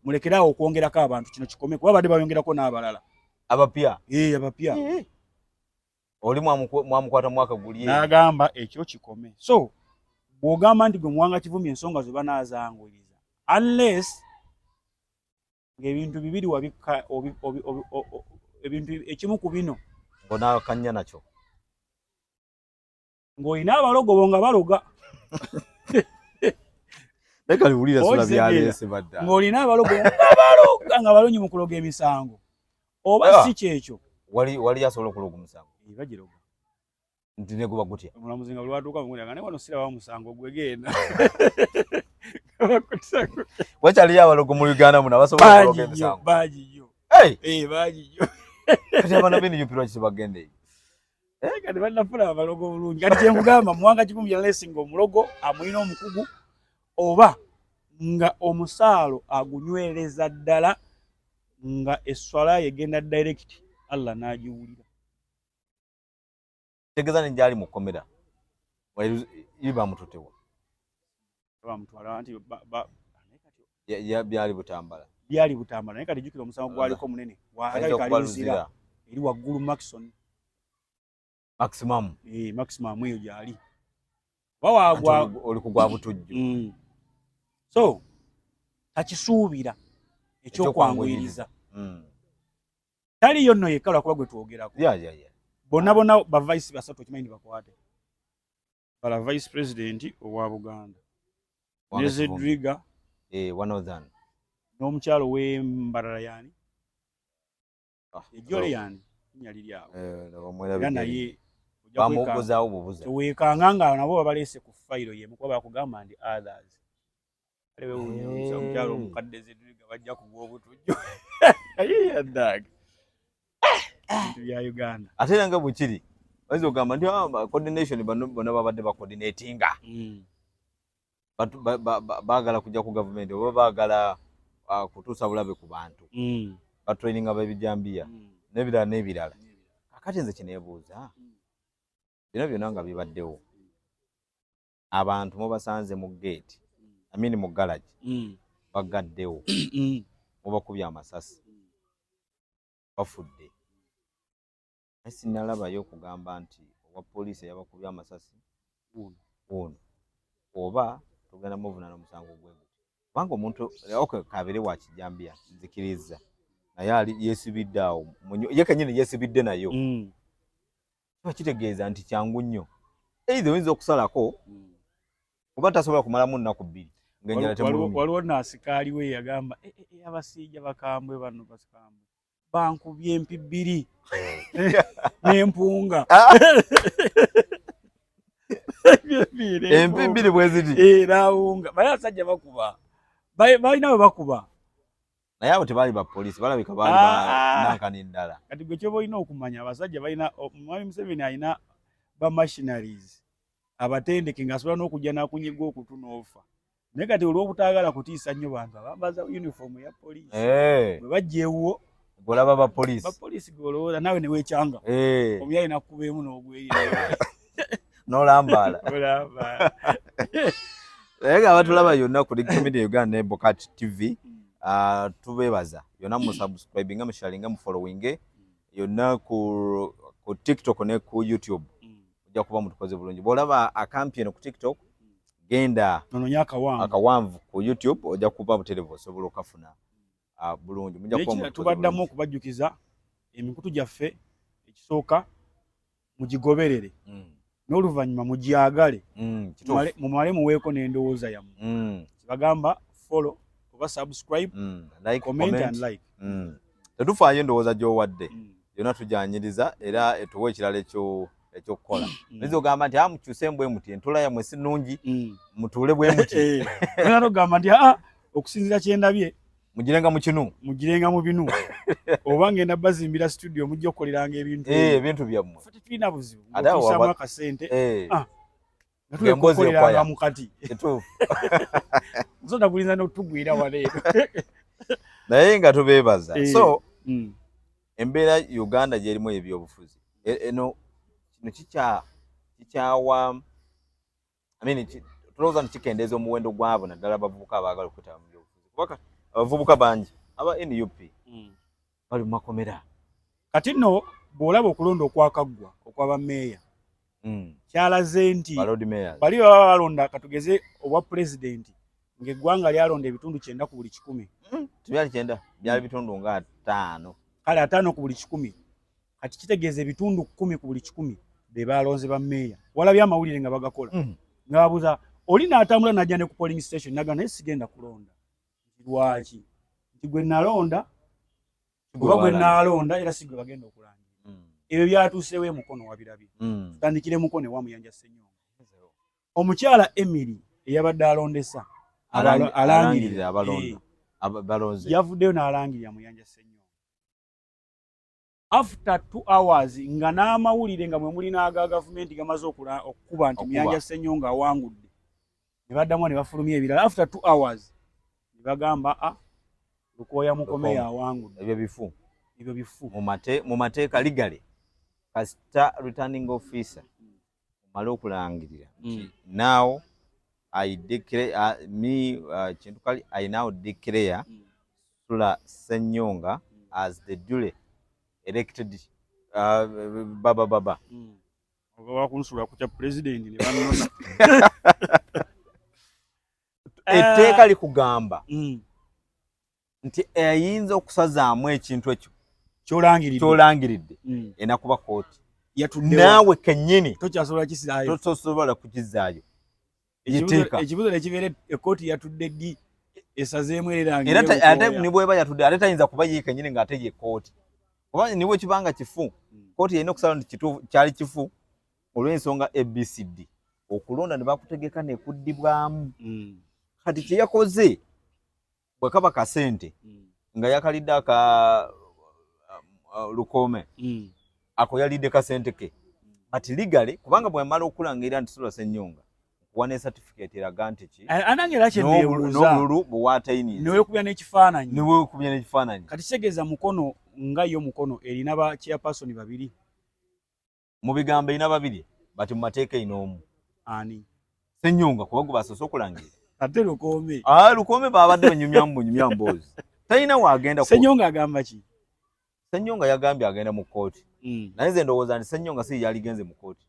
Mulekeraawo okwongerako abantu, kino kikome, kuba badde bayongerako n'abalala. Abapya. Ee, abapya. Oli mwamukwata mwaka guli. N'agamba ekyo kikome. So bw'ogamba nti gwe Muwanga Kivumbi, ensonga ze banaazanguyiriza, unless ng'ebintu bibiri wabika ebintu ekimu ku bino. Ng'onaakanya nakyo. Ng'olina abalogo bo nga baloga. Naye kali wulira sula. Okitegeera. Byaleese badda. Ng'olina abalogo nga baloga, nga balungi mu kuloga emisango, oba Ah. si kyekyo. Wali asobola okuloga omusango? Eh, bagiroga. Nti ne guba gutya? Omulamuzi nga lwatuuka mugenda, naye wano sirabawo musango, gwegenda. Wakyaliyo abalogo mu Uganda muno abasobola okuloga Bangi nnyo. emisango? Bangi nnyo. Hey! Eh, bangi nnyo. Kati abaana b'NUP lwaki tebagenda eyo? Eh, kati bannafuna abalogo bulungi. Kati kyenkugamba, Muwanga Kivumbi yalesinga omulogo amulina omukugu, oba nga omusaalo agunywereza ddala, nga esswala yegenda direct, Allah n'agiwulira. Tegeeza ne gyali mu kkomera iri bamututewa. Bamutwala nti naye kati Byali Butambala. Byali Butambala, naye kati jjukira omusango gwaliko munene. Ayinza Alabika okuba ali Luzira. Luzira. Eri waggulu Maxon. Maximum. Eh, maximum eyo gyali bawagwa. Anti oli ku gwa butujju. So takisuubira ekyokwanguyiriza. Taliyo nno yekka, lwakuba gwe twogerako. Bonna bonna ba vice basatu okimanyi nti bakwate bala vice president owa Buganda Wanga ne Kivumbi. Zedriga. Eh, wa Northern. N'omukyalo w'Embarara yani? Ah, ejjole yani, linnya liri awo. Eh, era bamwerabidde. Naye ojja kwekanga. Bamubuzaawo bubuza. Teweekanga nga nabo babaleese ku fayiro yemu, kuba bakugamba nti others. Kale weewuunya omukyalo omukadde Zedriga bajja kugwa obutujju. Aye yaddaga. Ebintu bya Uganda. Ate era nga bwekiri, oyinza okugamba nti, "Ah, coordination, bano bonna babadde bacoordinatinga, baagala kujja ku gavumenti oba baagala kutuusa bulabe ku bantu, batraininga b'ebijambiya n'ebirala n'ebirala." Kakati nze kineebuuza, bino byonna nga bibaddewo, abantu mubasanze mu geeti, I mean mu garage, bagaddewo, mubakubye amasasi, bafudde, naye sinalabayo okugamba nti owa poliisi eyabakubye amasasi ono oba tugenda muvunaana omusango gwe guti, kubanga omuntu, okay, kabeere wa kijambiya, nzikiriza, naye ali yeesibidde awo ye kenyini yeesibidde nayo, kiba kitegeeza nti kyangu nnyo either oyinza okusalako kuba tasobola kumalamu nnaku 2 ng'enjala temulumye. Waliwo naasikaali we yagamba, "Eh, eh, eh, abasiija bakambwe bano, bakambwe, bankubye empi 2 n'empunga." Empi 2 bwe ziti? Eh, n'awunga. Baye abasajja bakuba, balina bwe bakuba. Naye abo tebaali ba poliisi, balabika baali Ah. ba nankani ndala. Kati gwe kyoba olina okumanya, abasajja balina, Mwami Museveni alina ba mercenaries abatendeke, ng'asobola n'okujja n'akunyiga okutu n'ofa, naye kati olw'obutaagala kutiisa nnyo bantu, abambaza uniform ya poliisi. Bwe bajja ewuwo, Golaba ba poliisi. Bapoliisi golowooza naawe ne weekyanga, omuyali nakukuba emu n'ogwerira. N'olambaala. Olaba. Naye nga abatulaba yonna ku Digital Media Uganda ne Bokat TV, tubeebaza yonna mu subscribinga, musharinga, mu following yonna ku TikTok ne ku YouTube. Ojja kuba mutukoze bulungi. Bw'olaba akampi eno ku TikTok, genda nononye akawanvu. Akawanvu ku YouTube, ojja kuba butereevu osobola okafuna bulungi. Mujja kuba Nekira mutukoze tubaddamu bulungi. okubajjukiza emikutu gyaffe, ekisooka mugigoberere, n'oluvannyuma mugyagale. Kituufu. Mumale muweeko n'endowooza yammwe. Bagamba follow oba subscribe, Like, comment, comment. and like. Tetufaayo endowooza gy'owadde, yonna tujanyiriza era etuwa ekirala ekyokukola. Oyinza ogamba nti, "Ah, mukyuse bwe muti, entula yammwe si nnungi, mutuule bwe muti." Eh, oyinza n'okugamba nti, "Aa, okusinziira kyendabye, mugirenga mu kinu." Mugirenga mu binu, oba ngenda bazimbira studio mujja okukoleranga ebintu Eh, ebintu byammwe. Ffe tetulina buzibu. Ate awo Ng'otuyisaamu akasente, Eh, Ah, nga ng'emboozi tulekukoleranga ekwaya. mu kati. Kituufu. Nsonda gulinza n'otugwira wano eno. Naye nga tubeebaza. So embeera Uganda gyerimu ebyobufuzi, eno kino kikyawa, I mean, tulowooza nti kikendeeza omuwendo gwabo, naddala abavubuka abaagala okwetaba mu byobufuzi, kuba abavubuka bangi aba NUP bali mu makomera. Kati nno bw'olaba okulonda okwakaggwa okw'abameeya, kyalaze nti ba lord mayors, bali baba balonda, katugeze obwa pulezidenti, ng'eggwanga lyalonda ebitundu 90 ku buli 100. Tebyali 90, byali bitundu nga 50. Kale 50 ku buli 100. Kati kitegeeza ebitundu 10 ku buli 100 be balonze ba meeya. Walabye amawulire nga bagakola, nga babuuza oli n'atambula n'ajja ne ku polling station naga, "Naye sigenda kulonda." Nti lwaki? Nti gwe nalonda oba gwe naalonda era si gwe bagenda okulangira. Ebyo byatuusewo emukono, wabirabye. Tutandikire Mukono ewa Muyanja Ssenyonga, omukyala Emily eyabadde alondesa Alangirira alangirira abalonda. Balonze. Yavuddeyo n'alangirira Muyanja Ssenyonga after 2 hours, nga n'amawulire nga mwe muli n'aga gavumenti gamaze okukuba nti Okuba. Muyanja Ssenyonga awangudde, ne baddamu ne bafulumya ebirala after 2 hours ne bagamba, "A Lukooya Mukome Lukooya. yawangudde." Ebyo bifu. Ebyo bifu. Mu mateeka legally, kasita returning officer omale okulangirira nti now I declare, me, kintu kali, I now declare Sula Ssenyonga as the duly elected, baba baba. Oba wakunsula ku kya pulezidenti ne bannona. Etteeka likugamba nti eyinza okusazaamu ekintu ekyo kyolangiridde, kyolangiridde, enakuba kooti. Yatudde. Naawe kennyini tokyasobola kisaayo. Tosobola kukizaayo. Yeteeka. Ekibuzo nekibeera, ekooti yatudde ddi esazeemu Era ererangire? Ate ne bweba yatudde, ate tayinza kuba ye kennyini ng'ate ye kooti, kuba ne bwe kibanga kifu, kooti erina okusala nti kituufu, kyali kifu olw'ensonga ABCD, okulonda ne bakutegeka nekuddibwamu. Kati kye yakoze, bwe kaba kasente nga yakalidde aka Lukome ako yalidde kasente ke, but legally, kubanga bwemala okulangirira nti Sula Ssenyonga, nkuwa ne certificate eraga nti ki Anange era kyenneebuuza, n'obululu bwewatayinize, newekubya n'ekifaananyi. Newekubya n'ekifaananyi. Kati kitegeeza Mukono nga yo Mukono erina ba chairperson babiri? Mu bigambo erina babiri, but mu mateeka erina omu. Ani? Ssenyonga, kuba gwe basoose okulangira. Ate Lukome? Ah, Lukome babadde banyumyamu bunyumya mboozi, talina waagenda. Ssenyonga agamba ki? Ssenyonga yagambye agenda mu kkooti. Naye nze ndowooza nti Ssenyonga si yaligenze mu kkooti,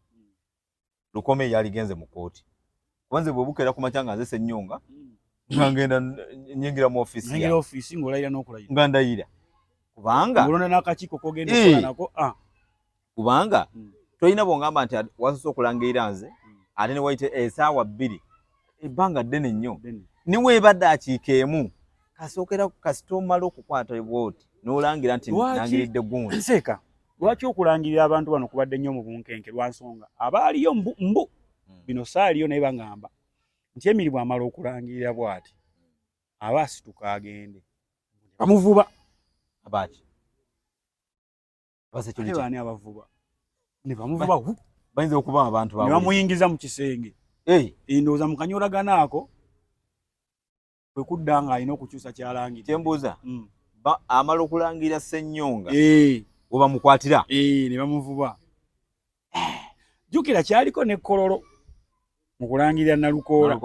Lukome yaligenze mu kkooti, kuba nze bwe bukeera ku makya nga nze Ssenyonga, nga ngenda nyingira mu ofiisi. Nayingira ofiisi ng'olayira n'okulayira. Nga ndayira, kubanga ng'olonda n'akakiiko k'ogenda okukola nako, ah. Kubanga tolina bwongamba nti wasoose okulangirira nze, ate ne wayita esaawa 2, ebbanga ddene nnyo. Ddene. Niweebadde akiika emu, kasookera kasita omala okukwata bwoti n'olangira nti nangiridde gundi. Nseeka, lwaki okulangirira abantu bano kubadde nnyo mu bunkenke? Lwa nsonga abaaliyo mbu mbu bino saaliyo, naye baŋŋamba nti Emiri bw'amala okulangirira bw'ati, aba asituka agende, bamuvuba. Abaki? Aba Ate security. Baani abavuba? Ne bamuvuba hu, Bayinza okuba abantu ne ba bamuyingiza mu kisenge. Ndowooza mu kanyolagano ako kwe kudda ng'alina okukyusa kyalangirira. Kyembuuza, amala okulangirira Ssenyonga, we bamukwatira? Ne bamuvuba. Jjukira kyaliko ne Kololo mu kulangirira Nalukoola.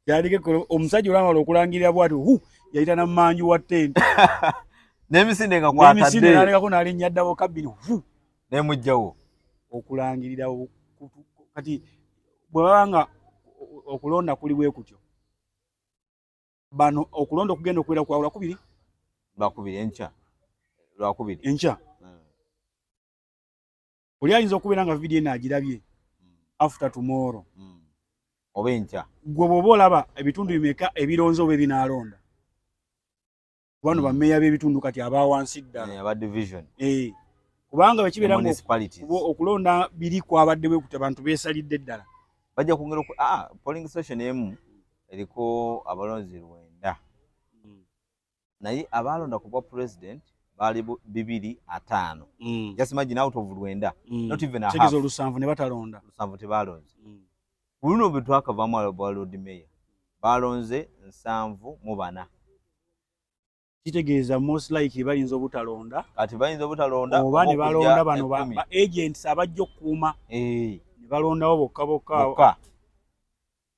Kyaliko Kololo, omusajja olwamala okulangirira bw'ati, hu, yayita na mmanju wa tenti. N'emisinde nga N'emisinde. Kwatadde. N'alekako n'alinnya ddabo kabini, hu. Nemugjawo. Okulangirira kati bwe baba nga okulonda kuli bwe kutyo, bano okulonda okugenda okubeera kwa Lwakubiri. Lwakubiri, enkya Lwakubiri. Enkya. Oli ayinza okubeera nga vidiyo eno agirabye after tomorrow. Oba enkya. Gwe bw'oba olaba ebitundu bimeka ebironze oba ebinaalonda bano bammeeya b'ebitundu kati aba wansi ddala? Aba division. Kubanga bwe kibeera nga municipalities. Okulonda biri kwabadde bwe kuti, abantu beesalidde ddala. Bajja kwongera polling station emu eriko abalonzi 9, naye abalonda ku bwa president baali 250. Just imagine, out of 9, not even a half. Kitegeeza olusanvu ne batalonda. Lusanvu tebalonze. Ku luno bwe twakavaamu bwa lord mayor, balonze 74. Kitegeeza most likely bayinza obutalonda. Kati bayinza obutalonda. Oba ne okujja balonda bano 10. Ba agents abajja okukuuma, ne balondawo bokka bokka. Bokka.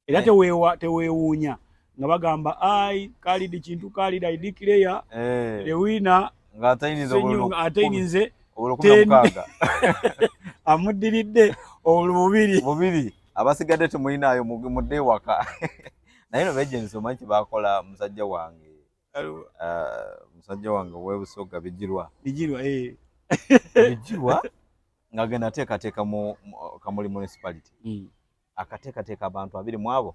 Era teweewuunya nga bagamba, "Ai Khalid Kintu Khalid, I declare the winner." Ng'atayiniza obululu Ssenyonga atayinize obululu kumi na 10. mukaaga. Amuddiridde obululu bubiri. Bubiri, abasigadde temulinaayo, mudde ewaka. Naye no ba agents, omanyi kyebakola musajja wange, musajja wange owebusoga, Bijirwa. Bijirwa, eh. Bijirwa ng'agenda ateekateeka mu Kamuli municipality, akateekateeka abantu abiri mu abo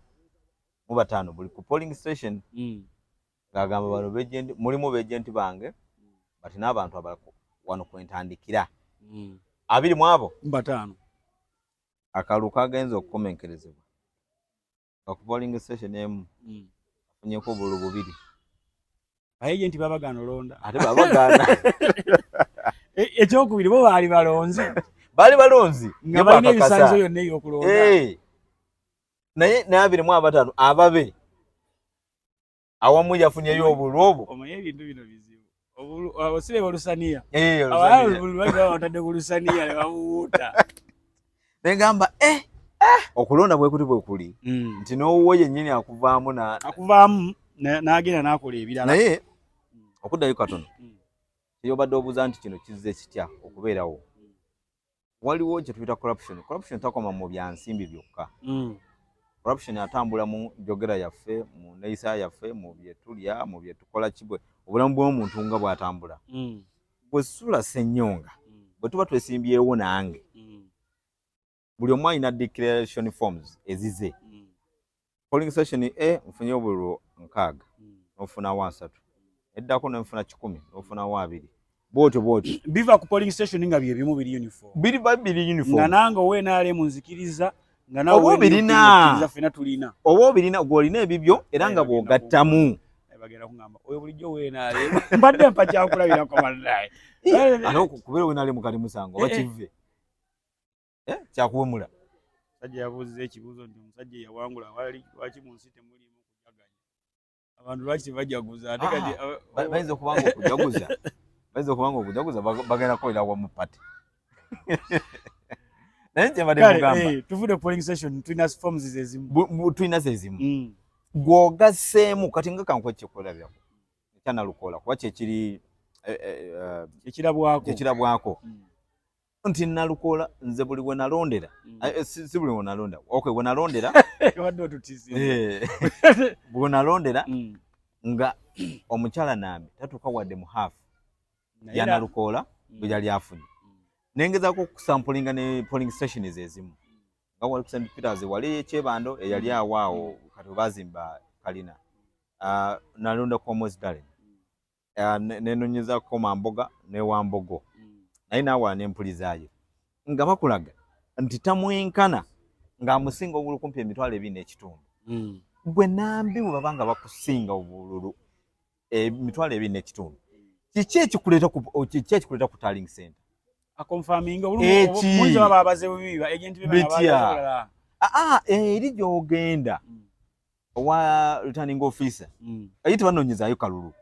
mu bataano buli ku polling station, ng'agamba bano ba agent, mulimu ba agent bange, but n'abantu abalala wano kwentandikira, abiri mu abo 5. Akalulu kagenza okukomenkerezebwa nga ku polling station emu afunyeko obululu bubiri. Agent babagaana olonda. Ate babagaana. Ekyokubiri, bo baali balonzi. Baali balonzi. Nga balina ebisaanyizo byonna ebyokulonda. Naye n'abiri mu abataano ababe awamu yafunyeyo obululu obwo. Omanye ebintu bino bizibu. Osireba olusaniya. Eh, olusaniya. Batadde ku lusaniya ne babuwuuta. Negamba, eh, okulonda bwe kuti bwe kuli, nti n'owuwo yennyini akuvaamu na Akuvaamu n'agenda n'akola ebirala. Naye okuddayo katono, kyobadde obuuza nti kino kizze kitya okubeerawo, waliwo kye tuyita corruption. Corruption takoma mu bya nsimbi byokka. Corruption atambula mu njogera yaffe, mu neeyisa yaffe, mu bye tulya, mu bye tukola, kibwe obulamu bw'omuntu nga bw'atambula. Bwe Sula Ssenyonga, bwe tuba twesimbyewo nange, buli omu alina declaration forms ezize. Polling station A nfunye obululu 60, n'ofunawo 30, eddako nenfuna 100, n'ofunawo 20, bwotyo bwotyo. Biva ku polling station nga bye bimu, biri uniform. Biri ba biri uniform. Nga nange owe NRM nzikiriza nga nawe Oba owe obirina. NUP okkiriza, ffenna tulina. Oba obirina, gw'olina ebibyo era nga Bagenda bw'ogattamu. Bagenda kungamba oyo bulijjo weenaale. Mbadde mpa kyakulabirako, bannaye. Ate kubeera wenaale kali musango oba kive kyakuwemula. Omusajja yabuuziza ekibuuzo nti omusajja eyawangula, lwaki mu nsi temulimu kujaganya? Abantu lwaki tebajaguza? Ate kati Bayinza okuba nga okujaguza, bayinza okuba nga okujaguza bagenda kukolera wamu party, naye nkyembadde mugamba. Tuvudde ku polling station, tulina forms zezimu. Tulina zezimu. Gw'ogasseemu kati nga kankuwa ekyokulabirako ekya Nalukoola, kuba kyekiri Ekirabwako. Kyekirabwako nti Nalukoola nze buli we nalondera, si buli we nalonda, okay, we nalondera. Wadde otutiisa. Bwe nalondera nga omukyala Nambi tatuuka wadde mu half ya Nalukoola bwe yali afunye. Nengezaako okusampulinga ne polling stations ezimu nga wali ku St Peters, wali ekyebando eyali awaawo kati bazimba kalina. Nalonda Komos Darren, nenonyezako Mamboga ne Wambogo, naye naawala nempulizaayo nga bakulaga nti tamwenkana, ng'amusinga obululu kumpi 25,000. Gwe Nambi, bwe baba nga bakusinga obululu 25,000, kiki ekikuleeta ku tallying center? Aconfirminga. Eki? Muyinza baba babaze bubi, ba agent be. Bitya? Aa, eri gy'ogenda owa returning officer, aye tebanoonyezaayo kalulu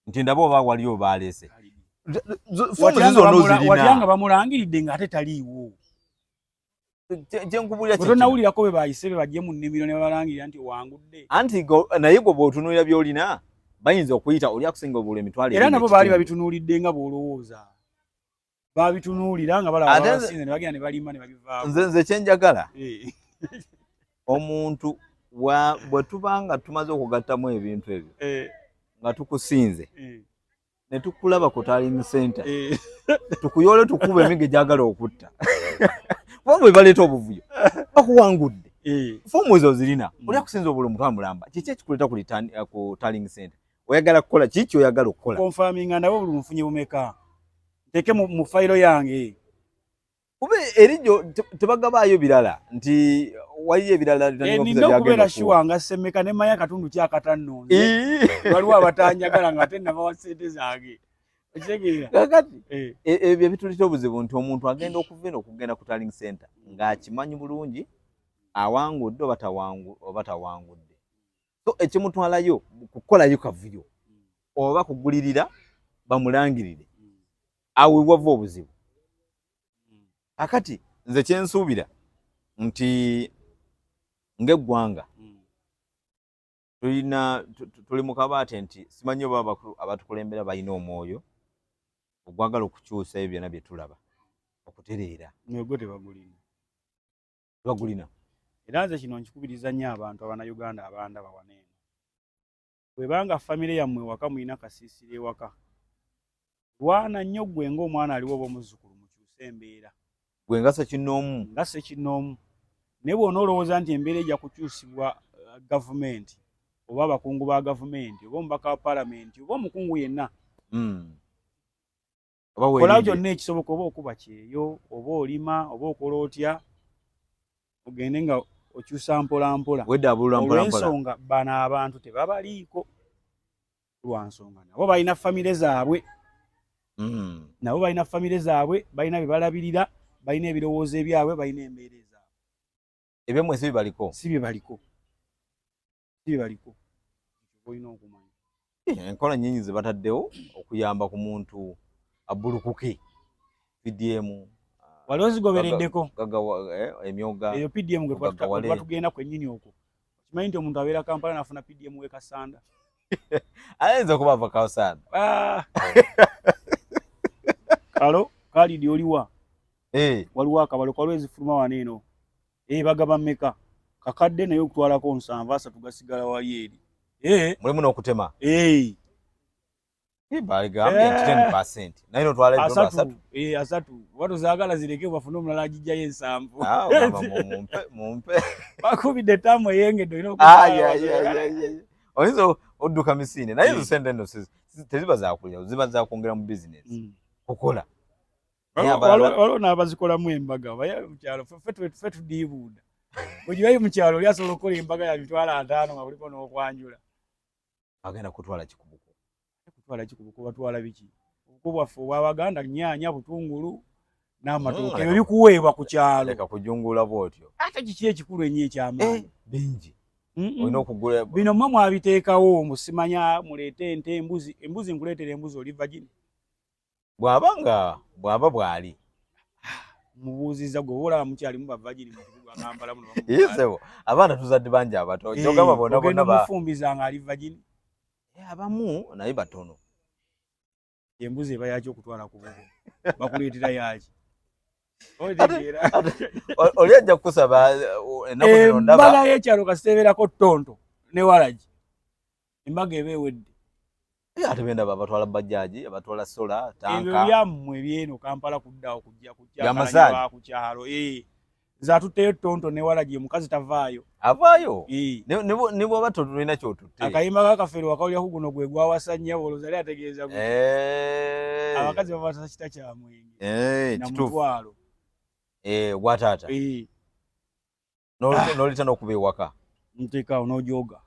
nti ndaba oba waliyo baleese fomu zonna Watya nga ozirina. Bamulangiridde ng'ate taliiwo. Kyenkubulira. Bwe tonawulirako bwe bayise be bajje mu nnimiro ne babalangirira nti wangudde. Anti naye gwe bw'otunuulira by'olina, bayinza okuyita oli akusinga obululu emitwalo Era ebiri nabo baali n'ekitundu. babitunuulidde nga bw'olowooza, babitunuulira nga balaba Ate babasinze ne bagenda ne balima ne babivaako. Nze kyenjagala, omuntu bwe tuba nga tumaze okugattamu ebintu ebyo nga tukusinze ne tukulaba ku tallying center, tukuyoole, tukuba emigo egyagala okutta, kubanga bwe baleeta obuvuyo bakuwangudde. Foomu ezo ozirina. Oli akusinza obululu omutwalo mulamba, kiki ekikuleeta ku tallying center? Oyagala kukola kiki? Oyagala okukola Confirminga nabo buli nfunye bumeka, nteeke mu fayiro yange. Kuba erijjo tebagabaayo birala nti waliyo ebirala. Nina okubeera sure nga ssemeka ne manya katundu kyakatannonze. Waliwo abatanjagala nga ate nabawa ssente zange, okitegeera? Kakati ebyo ebituleeta obuzibu nti omuntu agenda okuva eno okugenda ku tallying center ng'akimanyi bulungi awangudde oba tawangudde, so ekimutwalayo kukolayo kavuyo oba kugulirira bamulangirire. Awo wewava obuzibu. Akati nze kyensuubira nti ng'eggwanga tulina tuli mu kabaate nti simanyi oba abatukulembera balina omwoyo ogwagala okukyusa ebyo byonna bye tulaba okutereera. Gwe tebagulina. Tebagulina. Era nze kino nkikubiriza nnyo abantu Abannayuganda abandaba wano eno: bwebanga famire yammwe ewaka mulina kasiisira ewaka, lwana nnyo ggwe ng'omwana aliwo oba omuzzukulu mukyuse embeera. Gwe nga ssekinnoomu. Nga ssekinnoomu. Naye bw'onoolowooza nti embeera ejja kukyusibwa gavumenti oba abakungu ba gavumenti oba omubaka wa paalamenti oba omukungu yenna, Oba kola weerinde. Kyonna ekisoboka, oba okuba kyeyo oba olima oba okola otya, ogende nga okyusa mpola mpola. Weddaabulula mpola mpola. Olw'ensonga bano abantu tebabaliiko, lwa nsonga nabo balina famire zaabwe. Nabo balina famire zaabwe, balina bye balabirira, balina ebirowoozo ebyabwe, balina embeera ezaabwe. Ebyemmwe si bibaliko. Si bye baliko, si bye baliko. Olina okumanya. Enkola nnyingi ze bataddewo okuyamba ku muntu abulukuke, PDM. Wali ozigobereddeko? Emyoga. Eyo PDM gwe Ogaggawale. Tuba tugenda kwennyini okwo. Okimanyi nti omuntu abeera Kampala n'afuna PDM w'e Kasanda? Ayinza okuba ava Kasanda. Ah! Kalo Khalid, oliwa? Waliwo akabalo, waliwo ezifuluma wano eno. Bagaba mmeka? Kakadde, naye okutwalako 70, 30 gasigala wali eri. Mulimu n'okutema. Baligambye nti 10%, naye notwala ebitundu 30. 30. 30, oba tozaagala zireke, bafune omulala agijjayo 70. Ah, ogamba mumpe, mumpe. Bakubidde ettaamu eyengedde, olina Ai, ai, ai, ai, ai. Oyinza odduka misinde, naye ezo sente nno teziba zakulya, ziba zakwongera mu bizinesi kukola. Naye Waliwo n'abazikolamu embaga baye mukyalo. Ffe tudiibuuda ogibayi mukyalo, oli asobola okukola embaga ya 50,000 nga kuliko n'okwanjula. Agenda kutwala kikubuko. Kutwala kikubuko, batwala biki? Obuko bwaffe obwabaganda, nyaanya, butungulu n'amatooke, ebyo bikuweebwa ku kyalo. Leka kujungula bw'otyo. Ate kiki ekikulu ennyo ekyamaanyi? Bingi. Olina okugula bino mmwe mwabiteekawo, musimanya muleete ente, embuzi. Embuzi nkuleetera embuzi, oli virgin? Bw'aba nga bw'aba bw'ali. Mubuuziza gwe, olaba mukyalimu ba virgin mu kibuga Kampala muno? Yesebo, abaana tuzadde bangi abato. Kyogamba bonna ogenda bonna ba omufumbiza nga ali virgin? Abamu naye batono. Embuzi eba yaki okutwala ku bugo? Bakuleetera yaki? Otegeera? Oli ajja kukusaba ennaku zino ndaba. Embaga y'ekyalo kasita ebeerako ttonto ne walagi, embaga eba ewedde. Ate bendaba abatwala bajaji, abatwala solar, Ebyo tanka. byammwe ebyeno Kampala kuddaawo kujja Byamasaali. kujja ku kyalo. Nze atutteyo ttonto ne walagi, omukazi tavaayo. Avaayo. Ne bw'oba tolina kyotutte. Akayimba ka Kafeero wakawuliraku? Guno gwe gwawasa nnyabo, olowooza yali ategeeza gwe. Abakazi babasa kita kya mwenge na Kituufu. mutwalo. Gwa taata. N'olita n'okuba ewaka. Nteekaawo n'ojooga.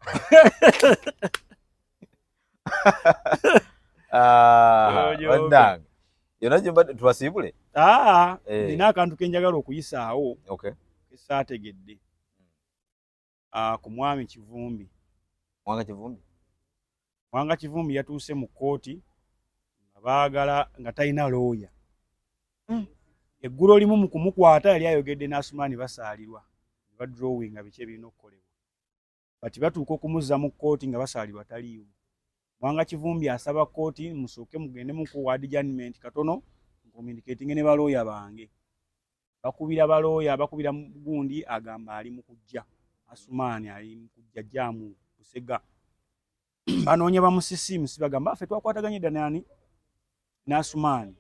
Ah, N'ojooga. bannange, yonna gye mbadde tubasiibule. Aa, nina akantu ke njagala okuyisaawo kesaategedde. Ah, ku mwami Kivumbi. Mwanga Kivumbi. Mwanga Kivumbi yatuuse mu kkooti nga baagala nga talina looya. Eggulo limu mu kumukwata yali ayogedde n'Asumaani Basaalirwa ne badrawinga biki ebirina okukolebwa, bati batuuka okumuzza mu kkooti nga Basaalirwa taliiwo. Mwanga Kivumbi asaba kkooti, musooke mugende mu ku adjournment katono ncommunicatinge ne balooya bange. Bakubira balooya, bakubira gundi, agamba ali mu kujja, Asumaani ali mu kujja jaamu Busega. Banoonya bamusisi musi, bagamba ffe twakwataganye dda nani n'Asumaani.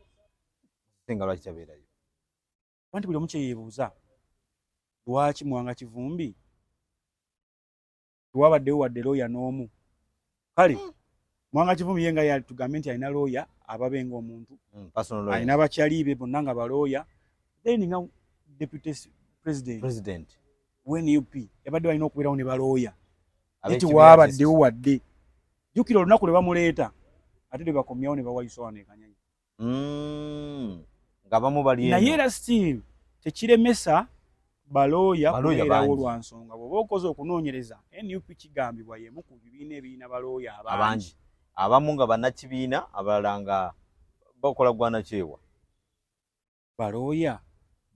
Singa lwaki tabeerayo? Anti buli omu kyeyeebuuza, lwaki Mwanga Kivumbi tewabaddewo wadde looya n'omu? Kale Mwanga Kivumbi ye nga yatugambe nti alina looya ababe ng'omuntu Personal lawyer. Alina bakyali be bonna nga balooya, then nga deputy president President wa NUP yabadde balina okubeerawo ne balooya, naye Ab'ekibiina. Tewabaddewo wadde. Jjukira olunaku lwe bamuleeta ate lwe bakomyawo ne bawayiso wano e Kanyanya. Ng'abamu bali Naye eno. era still tekiremesa balooya Balooya kubeerawo bangi. lwa nsonga bw'oba okoze okunoonyereza, NUP kigambibwa y'emu ku bibiina ebirina balooya abangi. Abangi, abamu nga bannakibiina, abalala nga bakola gwanakyewa. Balooya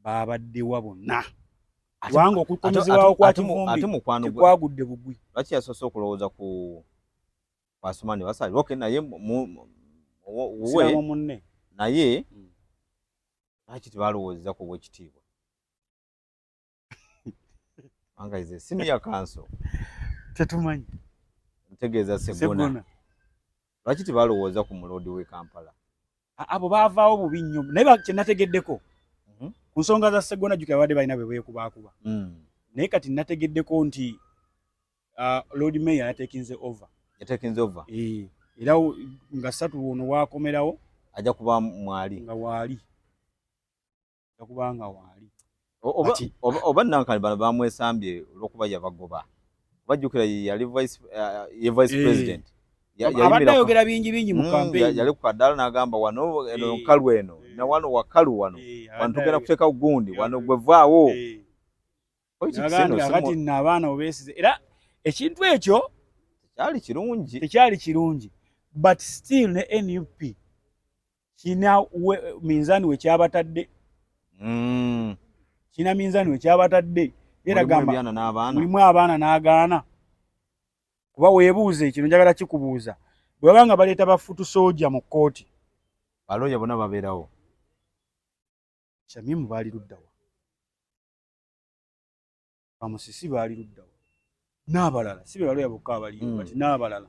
babaddewa bonna? Kubanga okukomezebwawo kwa Ate Kivumbi mukwano gwe tekwagudde bugwi. Lwaki yasoose okulowooza ku Asumani Basali? Okay, naye wuwe Siramu munne. Naye lwaki tebalowoozeza ku bwekitiibwa anga is a senior counsel? Tetumanyi. Ntegeeza Segona. Segona. Lwaki tebalowooza ku muloodi w'e Kampala? Abo baavaawo bubi nnyo, naye kye nategeddeko ku nsonga za Segona, jjukira babadde balina bwe beekubaakuba, naye kati nategeddeko nti Lord Mayor yatekinze over. Yatekinze over. Era nga ssatu ono waakomerawo ajja kuba mwali. Nga waali, ajja kuba nga waali. Oba nankani bano bamwesambye olw'okuba yabagoba. Bajjukira ye yali vice, ye vice president. Abadde ayogera bingi bingi mu campaign. Yali ku kadaala n'agamba wano eno nkalu eno na wano wakalu wano wano tugenda kuteekawo gundi wano gwe vaawo. Politics Nagamba eno kakati nno abaana obeesize, era ekintu ekyo tekyali kirungi. Tekyali kirungi, but still ne NUP kina minzaani we kyabatadde. Kina minzaani we kyabatadde era Mulimu gamba ebyana n'abaana. Mulimu abaana n'agaana, kuba weebuuze kino, njagala kikubuuza, bwe baba nga baleeta ba foot soldier mu kkooti, balooya bonna babeerawo. Shamimu baali luddawa? Bamusisi baali luddawa? N'abalala si be balooya bokka abaliyo, but n'abalala.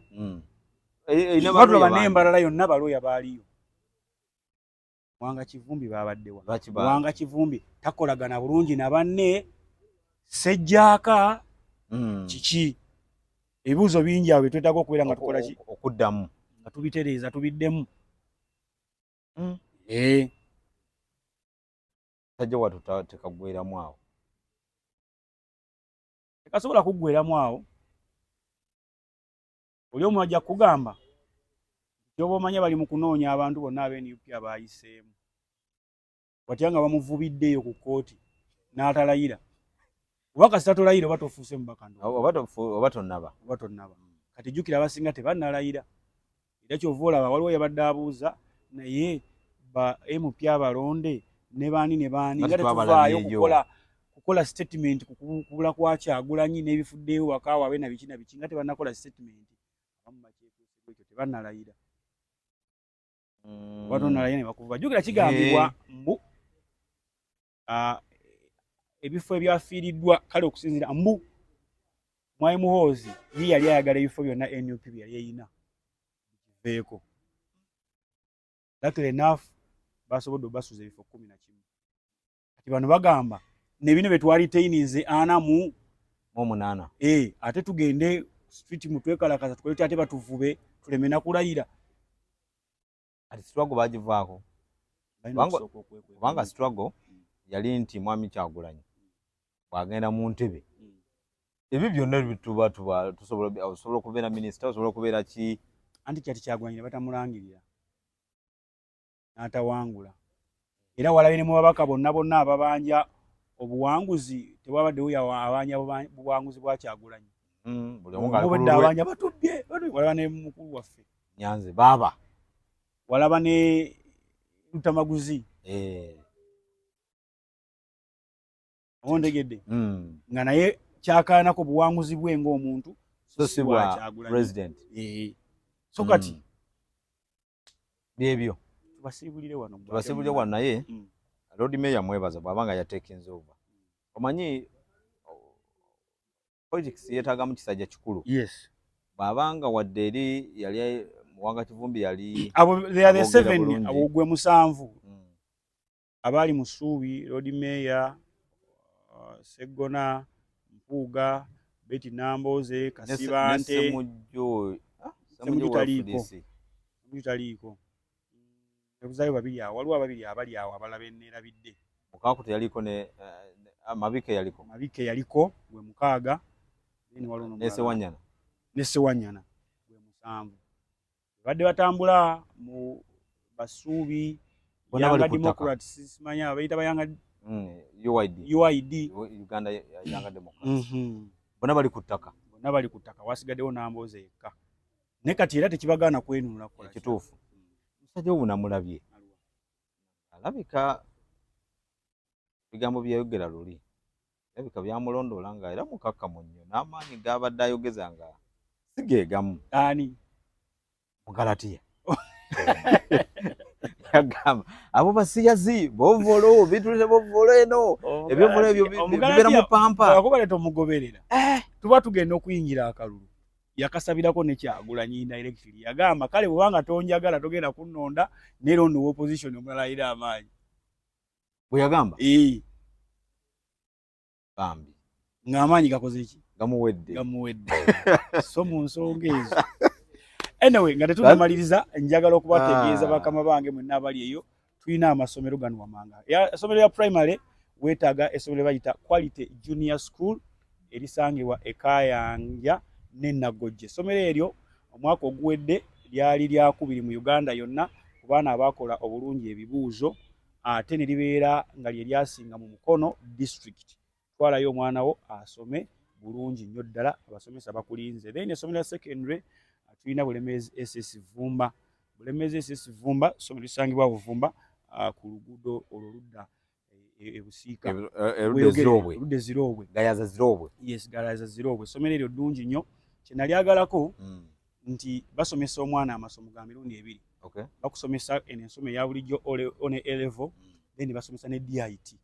Erina Kuba tulaba balooya bangi. N'embalala yonna balooya baaliyo. Mwanga Kivumbi babaddewa? Lwaki Mwanga Kivumbi takolagana bulungi na banne sejjaaka. Kiki? Ebibuuzo bingi awo byetwetaaga okubeera nga tukola ki? Okuddamu. Nga tubitereeza, tubiddemu. Sajja watu tekaggweramu awo. Tekasobola kuggweramu awo. Oli omu ajja kugamba kyoba omanya bali mu kunoonya abantu bonna aba NUP abayiseemu, watya nga bamuvubiddeeyo ku kkooti n'atalayira, oba kasita tolayira oba tofuuse mubaka, oba tonnaba. Oba tonnaba. Kati jjukira abasinga tebannalayira, era kyova olaba waliwo yabadde abuuza naye ba MP abalonde ne baani ne baani nga tetuvaayo kukola statement ku kubula kwa Kyagulanyi n'ebifuddeyo waka waabwe na biki na biki, nga tebannakola statement. Abamu bakyetuuse ekyo, tebannalayira. Oba tonnalayira ne bakuvuba. Jjukira kigambibwa mbu ebifo ebyafiiriddwa, kale okusinziira mbu Mwami Muhoozi ye yali ayagala ebifo byonna NUP bye yali eyina bikiveeko. Luckily enough, basobodde obasuuza ebifo 11. Kati bano bagamba ne bino bye twalitaininze ana mu 8. Ate tugende street mutwekalakaza tukole, ate batuvube tuleme nakulayira. Kati struggle bagivaako kubanga struggle yali nti Mwami Kyagulanyi bw'agenda mu ntebe, ebyo byonna tuba tuba tusobola, osobola okubeera minisita, osobola okubeera ki. Anti kyati Kyagulanyi ne batamulangirira n'atawangula, era walabye ne mu babaka bonna bonna ababanja obuwanguzi, tewabaddewo abanja buwanguzi bwa Kyagulanyi. Bwedde abanja batubbye. Walaba ne mukulu waffe Nyanze baaba. Walaba ne Lutamaguzi. Ondegedde? Nga naye kyakaanako buwanguzi bwe ng'omuntu. So si bwa president. So kati byebyo. Tubasiibulire wano. Tubasiibulire wano, naye Lord Mayor mwebaza bw'aba nga yatekinze over. Omanyi politics yeetaagamu kisajja kikulu. Bw'abanga wadde eri yali Muwanga Kivumbi yali Abo they are the seven, abo gwe musanvu abaali mu ssuubi: Lord Mayor, Seggona, Mpuuga, Betty Nambooze, Kasibante. Semujju taliiko, Semujju taliiko. Ebuzaayo babiri awo, waliwo ababiri abali awo abalala beneerabidde. Mukaaku teyaliko ne Mabike yaliko. Mabike yaliko, gwe mukaaga. Ne Sewanyana. Ne Sewanyana, gwe musanvu. Badde batambula mu basuubi Yanga Democrats, simanya abayita bayanga. UYD. UYD. Uganda Yanga Democrats. Bonna bali ku ttaka. Bonna bali ku ttaka, wasigaddewo Nambooze yekka, naye kati era tekibagaana kwenunula kukola. Kituufu, musajja wo namulabye alabika ebigambo byeyayogera luli alabika byamulondoola, nga era mukakkamu nnyo n'amaanyi g'abadde ayogeza nga si geegamu. Ani? Mugalatiya yagamba abo basiyazi bovolo bitulire bovolo eno, ebyovolo ebyo bibeera mu pampa. Akuba leeta omugoberera. Tuba tugenda okuyingira akalulu, yakasabirako ne Kyagulanyi indirectly. Yagamba kale bwebanga tonjagala togenda kunnonda, naye era ono opposition omulala alina amaanyi. Bwe yagamba? Bambi. Ng'amaanyi gakoze ki? Gamuwedde. Gamuwedde. So mu nsonga ezo, anyway, nga tetunamaliriza, njagala okubategeeza bakama bange mwenna abali eyo, tulina amasomero gano wamanga. Essomero lya primary, weetaaga essomero bayita Quality Junior School erisangibwa e Kayanja ne Nagojje. Essomero eryo omwaka oguwedde lyali lyakubiri mu Uganda yonna ku baana abakola obulungi ebibuuzo, ate ne libeera nga lye lyasinga mu Mukono District. Twalayo omwana wo asome bulungi nnyo ddala, abasomesa bakulinze. Then essomero lya secondary tulina Bulemezi SS Vumba. Bulemezi SS Vumba ssomero lisangibwa Buvumba, ku luguudo olwo ludda e Busiika. Erudda Eziroobwe. Gayaza Ziroobwe. Yes, Gayaza Ziroobwe. Essomero eryo ddungi nnyo. Kyenalyagalako nti basomesa omwana amasomo ga mirundi ebiri. Bakusomesa eno ensoma eya bulijjo O ne A level, then basomesa ne DIT,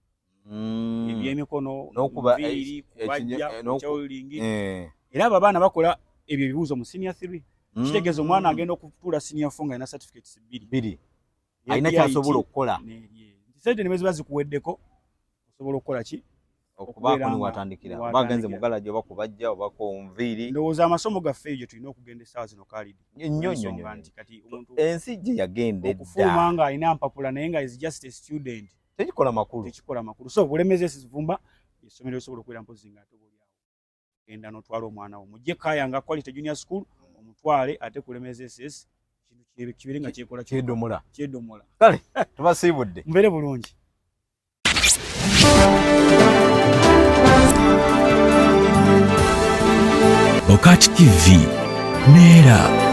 ebyemikono, nviiri, kubajja, tailoring. Era abo abaana bakola ebyo ebibuuzo mu senior 3. Kitegeeza omwana agenda okutuula senior 4 nga alina certificates bbiri. Bbiri, alina kyasobola okukola. Sente ne ziba zikuweddeko, osobola okukola ki? Okubaako niwatandikira, oba agenze mugalaji, oba kubajja, oba ku nviiri. Ndowooza amasomo gaffe eyo gye tulina okugenda essaawa zino, Khalid. Nnyo nnyo nnyo. Nti kati omuntu ensi gye yagenda edda okufuluma nga alina mpapula naye nga is just a student, tekikola makulu. Tekikola makulu. So Bulemezi SS Vumba essomero lisobola okubeera mpozi nga ate oba oliawo genda n'otwala omwana wo. Mujje Kayanga Quality Junior School. Kutwale ate kulemeza SS kintu kibiri nga kyekola kyedomola. Kyedomola. Kale tubasiibudde. Mbeere bulungi. Bokati TV neera.